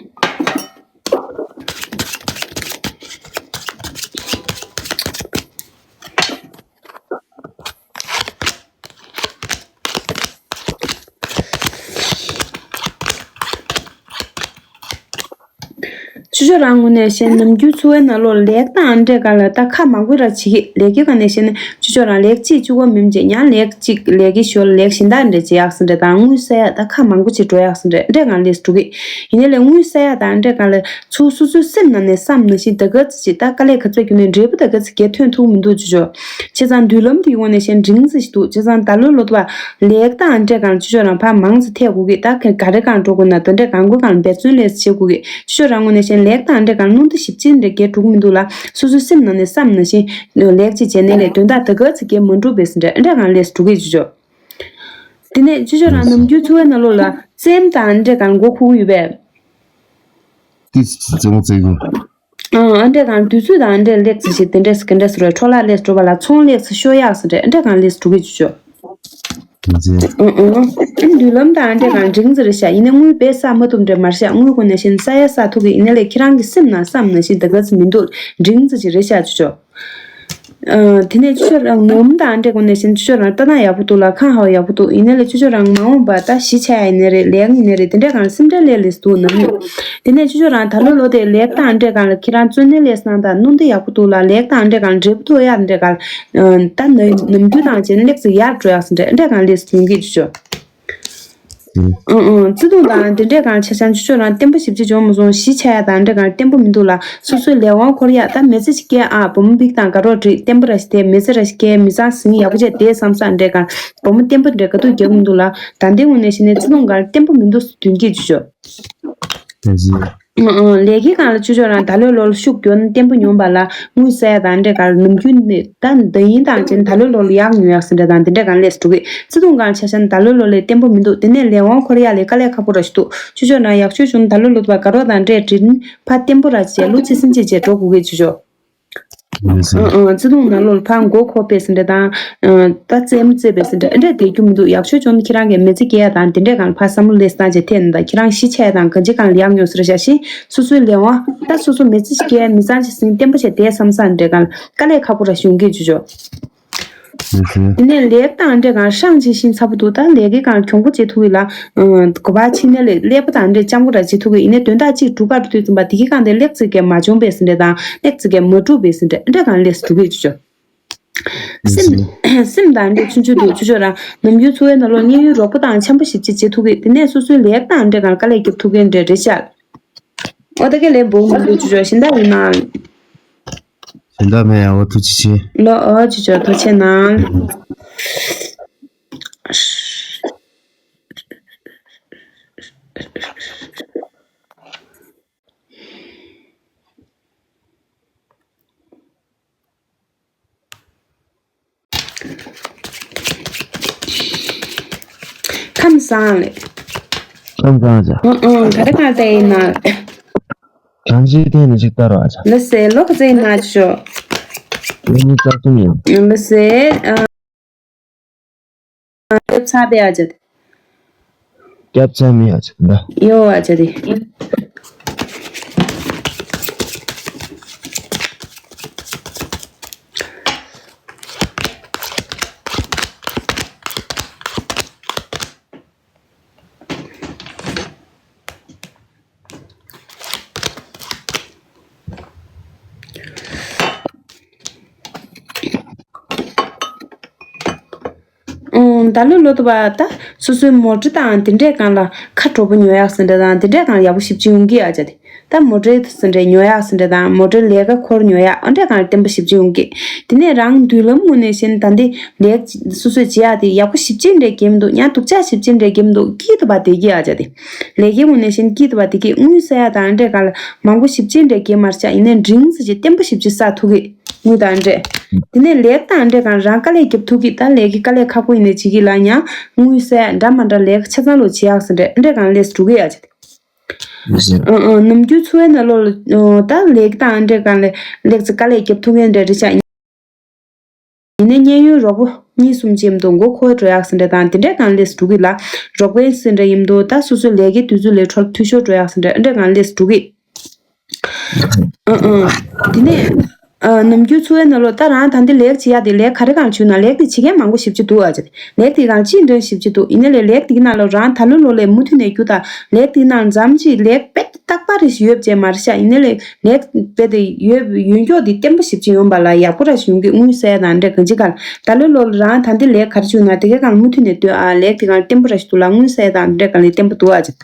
ཅོ་ཅོ་རང་ངོས་ནས་བཤད་ན་ནམ་རྒྱུན་འཚོ་བའི་ནང་ལོགས་ལས་ཀ་དང་འདྲེས་ག་ལ་ད་ཁ་མང་པོ་ར་བྱེད་ཀྱི། ལས་ཀའི་སྒང་ནས་བཤད་ན་ཅོ་ཅོ་རང་ལས་གཅིག་གཅིག་པོ་མིན་བྱས་ཡང་ལས་གཅིག་ལས་ཀྱི་ཞོར་ལས་གཞན་དག་འདྲེས་བྱེད་ཡག་སི་འདྲེ་དང་དངུལ་བསགས་ཡག་ད་ཁ་མང་པོ་ཅིག་འགྲོ་ཡག་སི་འདྲེ་འདྲེས་གང་ལས་སུ་འགྲོ་གི། ཡིན་ནའི་ལས་དངུལ་བསགས་ཡག་དང་འདྲེས་གང་ལ་ཚུར་སོ་སོའི་སེམས་ནང་ནས་བསམ་ནང་བཞིན་ད་ག་ཙི་ཅིག་ད་དཀའ་ལས་ག་ཚོད་བརྒྱབ་ནས་འབྲས་བུ་ད་ག་ཙི་གས་ཐོན་ཐུབ་མི་འདུག་ཅོ་ཅོ། བྱས་ཙང་མདུན་ལམ་དེའི་ངོས་ནས་བཤད་ན་འབྲིང་ཙི་ཞིག་འདུག་བྱས་ཙང་ད་ལོའི་ལོ་ཏོ་བ་ལས་ཀ་དང་འདྲེས་གང་ཅོ་ཅོ་རང་ཕར་མང་ཙི་ཐེག་དགོས་ཀི། ད་ག་རེ་གང་འགྲོ་དགོས་ན་ད་འདྲེས་གང་དགོས་གང་འབད་བརྩོན་ལས་བྱེད་དགོས་ཀི། ཅོ་ཅོ་རང་ངོས་ནས་བཤད་ན་ལས་ཀ་དང་འདྲེས་གང་སྣུན་ཏོ་ཞིབ་ཅིག་འདྲེ་གས་འགྲོ་གི་མི་འདུག་ལ། སོ་སོའི་སེམས་ནང་ནས་བསམ་ནང་བཞིན་ལས་ཅིག་བྱས་ནས་ལས་དོན་དག་ད་ག་ཙི་གས་མ་འགྲུབ་པས་འདྲེ་འདྲེས་གང་ལས་འགྲོ་གི་ཅོ་ཅོ། དེ་ནས་ཅོ་ཅོ་རང་ནམ་རྒྱུན་འཚོ་བའི་ནང་ལོགས་ལ་རྩེད་མོ་དང་འདྲེས་གང་མགོ་འཁོར་གི་ཡོད་པས། ཏིས་ཙང་ཙེ་གུ། ཨང་། ཨ་འདྲེས་གང་དུས་ཚོད་དང་འདྲེས་ལེགས་ཙི་ཞིག་དེ་འདྲས་ག་འདྲས་རེད། འཕྲོ་བརླག་ལས་སྤྲོ་བ་ལ་ཚོང་ལེགས་སུ་ཤོར་ཡག་སི་འདྲེ་འདྲེས་གང་ལས་སུ་འགྲོ་གི་ཅོ་ཅོ། ཨང་ཨང་། མདུན་ལམ་དང་འདྲེས་གང་འབྲིང་ཙི་རེད་ཤག་ཡིན་ནའི་དངུལ་བས་བསགས་མ་ཐུབ་འདྲེ་མར་ཤག་དངུལ་ཁོ་ནས་བཤད་ན་བསགས་ཡ་བསགས་ཐུབ་གི། ཡིན་ནའི་ལས་ཁྱེད་རང་གི་སེམས་ནང་བསམ་ནང་བཞིན་ད་ག་ཙི་མི་འདུག་འབྲིང་ཙི་ཅིག་རེད་ཤག་ཅོ་ཅོ། ཨ། དེ་ནས་ཅོ་ཅོ་རང་ནོམ་དང་འདྲེས་གོ་ནས་བཤད་ན་ཅོ་ཅོ་རང་ལྟ་སྟངས་ཡག་པོ་འདུག་ལ་ཁམས་ཧ་ཡག་པོ་འདུག་ཡིན་ནའི་ལས་ཅོ་ཅོ་རང་མ་འོངས་པ་ད་གཞིས་ཆགས་ཡ་ཡིན་ནའི་རེད། ལས་ཡིན་ནའི་རེད། དེ་འདྲས་གང་སེམས་ཁྲལ་ལས་ལས་སུ་འདུག་ནམ་ཡོད། དེ་ནས་ཅོ་ཅོ་རང་ད་ལོ་ལོ་དེ་ལས་དང་འདྲེས་གང་ལ་ཁྱེད་རང་བརྩོན་ལེན་ལས་སྣང་དང་སྣུན་དེ་ཡག་པོ་འདུག་ལ་ལས་དང་འདྲེས་གང་འབྲས་བུ་ཐོབ་ཡག་འདྲེས་གང་ད་ནམ་རྒྱུན་དང་བྱས་ན་ལེགས་སུ་ཡར་འགྲོ་ཡག་སེ་འདྲེས་འདྲེས་གང་ལས་སུ་ཡོང་གི་ཅོ་ཅོ། ཨང་ཨང་། བརྩེ་དུང་དང་དེ་འདྲས་གང་ཆ་ཆང་ཅོ་ཅོ་རང་བརྟན་པོ་ཞིབ་ཅིག་བྱུང་མ་སོང་། གཞིས་ཆགས་ཡ་དང་འདྲས་གང་བརྟན་པོ་མི་འདུག་ལ། སོ་སོའི་ལས་དབང་འཁོར་ཡ་ད་མི་ཚེ་ཞིག་སྐྱེལ་ཨ། བུ་མོ་འབིག་དང་དགའ་རོགས་འགྲིག་བརྟན་པོ་ར་ཞིག་དེ་མི་ཚེ་ར་ཞིག་སྐྱེལ་མི་ཚང་ཟིང་ཡག་པོ་བྱས་དེ་བསམ་ས་འདྲས་གང་བུ་མོ་བརྟན་པོ་འདྲས་ག་དུས་རྒྱག་མི་འདུག་ལ། ད་ལྟའི་ངོས་ནས་བཤད་ན་བརྩེ་དུང་གང་བརྟན་པོ་མི་འདུག་སུ་དོན་གྱིས་ཅོ་ཅོ། ཨང་ཨང་། ལས་ཀའི་སྒང་ལ་ཅོ་ཅོ་རང་ད་ལོའི་ལོ་ལ་ཤུགས་རྒྱོབ་ན་བརྟན་པོ་མྱོང་པ་ལ་དངུལ་བསགས་ཡ་དང་འདྲས་གང་ནམ་རྒྱུན་ནས་ད་ད་ཡིན་དང་བྱས་ན་ད་ལོའི་ལོ་ལ་ཡག་ཉོ་ཡག་སེ་འདྲ་དང་དེ་འདྲས་གང་ལས་སུ་འགྲོ་གི། བརྩེ་དུང་གང་ཆ་ཆ་ན་ད་ལོའི་ལོ་ལས་བརྟན་པོ་མི་འདུག་དེ་ནས་ལས་དབང་འཁོར་ཡག་ལས་དཀའ་ལས་ཁག་པོ་ར་ཞིག་འདུག་ཅོ་ཅོ་རང་ཡག་ཤོས་བྱུང་ན་ད་ལོའི་ལོ་དུ་བ་དགའ་རོགས་དང་འདྲས་འགྲིག་ན་ཕར་བརྟན་པོ་ར་བྱས་ལོ་ཚེ་སེམས་ཅན་བྱས་འགྲོ་དགོས་གི་ཅོ་ཅོ། ཨང་ཨང་། བརྩེ་དུང་ནང་ལོགས་ཕར་མགོ་འཁོར་པའི་སེ་འདྲ་དང་། ད་རྩེད་མོ་རྩེ་བའི་སེ་འདྲ་འདྲ་དེ་རྒྱུ་མི་འདུག་ཡག་ཤོས་བྱུང་ན་ཁྱེད་རང་གིས་མི་ཚེ་སྐྱེལ་ཡ་དང་དེ་འདྲས་གང་ལ་ཕར་བསམ་བློ་ལས་སྟངས་བྱས་ཐད་ནས་ད་ཁྱེད་རང་གཞིས་ཆགས་ཡ་དང་གང་ཅི་གང་ལ་ཡག་ཉོ་ཟེར་བཞག་ཤིང་སོ་སོའི་ལས་དབང་ད་སོ་སོ་མི་ཚེ་སྐྱེལ་མི་ཚང་ཅི་ཟིང་བརྟན་པོ་བྱས་དེ་བསམ་བསམ་འདྲས་གང་ལ་དཀའ་ལས་ཁག་པོ་ར་བྱུང་གི་ཅོ་ཅོ། དེ་ནས་ལས་དང་འདྲས་གང་ཧྲང་ཅིག་ཤིང་ཚ་པོ་འདུག་ད་ལས་ཀའི་གང་གྱོང་པོ་བྱེད་ཐུབ་ཀྱི་ལ། གོ་བ་ཕྱིན་ནས་ལས་ཀླད་པ་དང་འདྲས་སྤྱང་པོ་ར་བྱེད་ཐུབ་ཀྱི་ཡིན་ནའི་དོན་དག་ཅིག་སྒྲུབ་ག་འགྲོ་དུས་ཙམ་པ་དེ་གི་གང་དེ་ལེགས་ཚིག་གས་མ་བྱུང་པའི་སེ་འདྲས་དང་ལེགས་ཚིག་གས་མ་གྲུབ་པའི་སེ་འདྲས་འདྲས་གང་ལས་སུ་འགྲོ་གི་ཅོ་ཅོ། སེམས་སེམས་དང་འདྲས་ཆུང་ཆུང་འདུག་ཅོ་ཅོ་རང་ནམ་རྒྱུན་འཚོ་བའི་ནང་ལོགས་གཉེན་ཡོད་རོགས་པ་དང་འཆམ་པོ་ཞིབ་ཅིག་བྱེད་ཐུབ་ཀྱི། དེ་ནས་སོ་སོའི་ལས་དང་འདྲས་གང་དཀའ་ལས་རྒྱབ་ཐུབ་མཁན་འདྲས་རེད་ཤག་ཨོ་ད་གས་ལས་འབོག་མི་འདུག་ཅོ་ཅོ་གཞན་དག་ཡིན་ན། གཞན་དག་མེད་ཡ། འོ་ཐུགས་རྗེ་ཆེ། ལོ་ཨོ་ཅོ་ཅོ་ཐུགས་རྗེ་གནང་། ཁམས་བཟང་ལེ། ཁམས་བཟང་ཅག་ཨང་ཨང་། ག་རེ་གང་ལྟ་ཡིན་ན། གང་ཅིའི་སྟེང་ནས་ཅིག་ལྟ་རོགས་ཨ་ཅག་ལ་སེ་ལོག་ཟེར་ན་ཅོ། ལོ་གཉིས་རྩ་གསུམ་ཡིན། ལ་སེ། ཨ། ཚ་བེ་ཨ་ཅག་སྐྱབས་ཚ་མི་ཨ་ཅག་ད། ཡོ་ཨ་ཅག་དེ། ཨང་ ད་ལོ་ལོ་དུ་བ་ད་སོ་སོའི་མོ་ཊ་དང་དེ་འདྲས་གང་ལ་ཁ་གྲོགས་པོ་ཉོ་ཡག་ཟེར་འདྲ་དང་དེ་འདྲས་གང་ལ་ཡག་པོ་ཞིབ་ཅིག་ཡོང་གི་ཨ་ཅག་དེ། ད་མོ་ཊ་ཟེར་འདྲས་ཉོ་ཡག་ཟེར་འདྲ་དང་མོ་ཊ་ལས་ཀ་འཁོར་ཉོ་ཡག་ཨ་འདྲས་གང་ལ་བརྟན་པོ་ཞིབ་ཅིག་ཡོང་གི། དེ་ནས་རང་མདུན་ལམ་ངོས་ནས་བཤད་ན་ད་འདི་ལས་སོ་སོས་བྱེད་ཡག་དེ་ཡག་པོ་ཞིབ་ཅིག་འདྲས་གྱེས་མི་འདུག་ཡང་སྡུག་ཅག་ཞིབ་ཅིག་འདྲས་གྱེས་མི་འདུག་སྐྱིད་དུ་བ་དེ་གི་ཨ་ཅག་དེ། ལས་ཀའི་ངོས་ནས་བཤད་ན་སྐྱིད་དུ་བ་དེ་གི་དངུལ་བསགས་ཡག་དང་ཨ་འདྲས་གང་ལ་མང་པོ་ཞིབ་ཅིག་འདྲས་གྱེས་མ་རེད་ཤག་ཡིན་ནའི་འབྲིང་ཙམ་ཅིག་བརྟན་པོ་ཞིབ་ཅིག་བསགས་ཐུབ་གི། དངུལ་དང་འདྲེས། དེ་ནས་ལེགས་དང་འདྲེས་གང་རང་དཀའ་ལས་རྒྱབ་ཐུབ་ཀྱི་ད་ལས་ཀྱི་དཀའ་ལས་ཁག་པོ་ཡིན་ནས་བྱེད་ཀྱི་ལ་ཡང་དངུལ་གསལ་འདྲ་མ་འདྲ་ལས་ཀ་ཆ་ཚང་ལོ་བྱེད་ཡག་ཟེར་འདྲེས་འདྲེས་གང་ལས་སུ་འགྲོ་གི་ཡ་བྱེད། ཨང་ཨང་ནམ་རྒྱུན་འཚོ་བའི་ནང་ལོགས་ལ་ད་ལས་ཀ་དང་འདྲེས་གང་ལས་ལེགས་ཚེ་དཀའ་ལས་རྒྱབ་ཐུབ་མཁན་འདྲ་འདྲ་ཆགས། ཡིན་ནས་གཉེན་ཡོད་རོགས་པོ་གཉིས་གསུམ་ཅན་དུ་མགོ་འཁོར་འགྲོ་ཡག་ཟེར་འདྲ་དང་དེ་འདྲས་གང་ལས་སུ་འགྲོ་གི་ལ་རོགས་པའི་ཟེར་འདྲ་ཡིན་དུ་ད་སོ་སོའི་ལས་ཀའི་དུས་ཚོད་ལས་འཕྲོ་འཐུས་ཤོར་འགྲོ་ཡག་ཟེར་འདྲ་འདྲས་གང་ལས་སུ་འགྲོ་གི། ཨང་ཨང་། དེ་ནས། ཨ་ནམ་རྒྱུན་འཚོ་བའི་ནང་ལོགས་ད་རང་ད་འདི་ལེགས་བྱེད་ཡག་དེ་ལས་ག་རེ་གང་བྱུང་ན་ལེགས་དེ་བྱེད་མཁན་མང་པོ་ཞིབ་ཅིག་འདུག་ཨ་ཅེ། ལེགས་དེ་གང་ཅི་འདྲ་ཞིབ་ཅིག་འདུག་ཡིན་ནའི་ལས་ལེགས་དེ་གི་ནང་ལོགས་རང་ད་ལོ་ལོ་ལས་མུ་མཐུད་ནས་རྒྱུ་དང་ལེགས་དེ་གི་ནང་འཛམ་གཅིག་ལེགས་དཔེ་རྟག་པ་རེ་ཞིག་ཡོད་ཅེ་མ་རེད་ཤག་ཡིན་ནའི་ལས་ལེགས་དཔེ་དེ་ཡོད་ཡོད་མགྱོགས་དེ་བརྟན་པོ་ཞིབ་ཅིག་ཡོང་པ་ལ་ཡག་པོ་ར་ཞིག་ཡོང་གི་དངུལ་གསལ་དང་འདྲ་གང་ཅི་གང་ད་ལོ་ལོ་རང་ད་འདི་ལེགས་ག་རེ་བྱུང་ན་དེ་ག་གང་མུ་མཐུད་ནས་སྟོན་ཨ་ལེགས་དེ་གང་བརྟན་པོ་ར་ཞིག་འདུག་ལ་དངུལ་གསལ་དང་འདྲ་གང་ལས་བརྟན་པོ་འདུག་ཨ་ཅེ།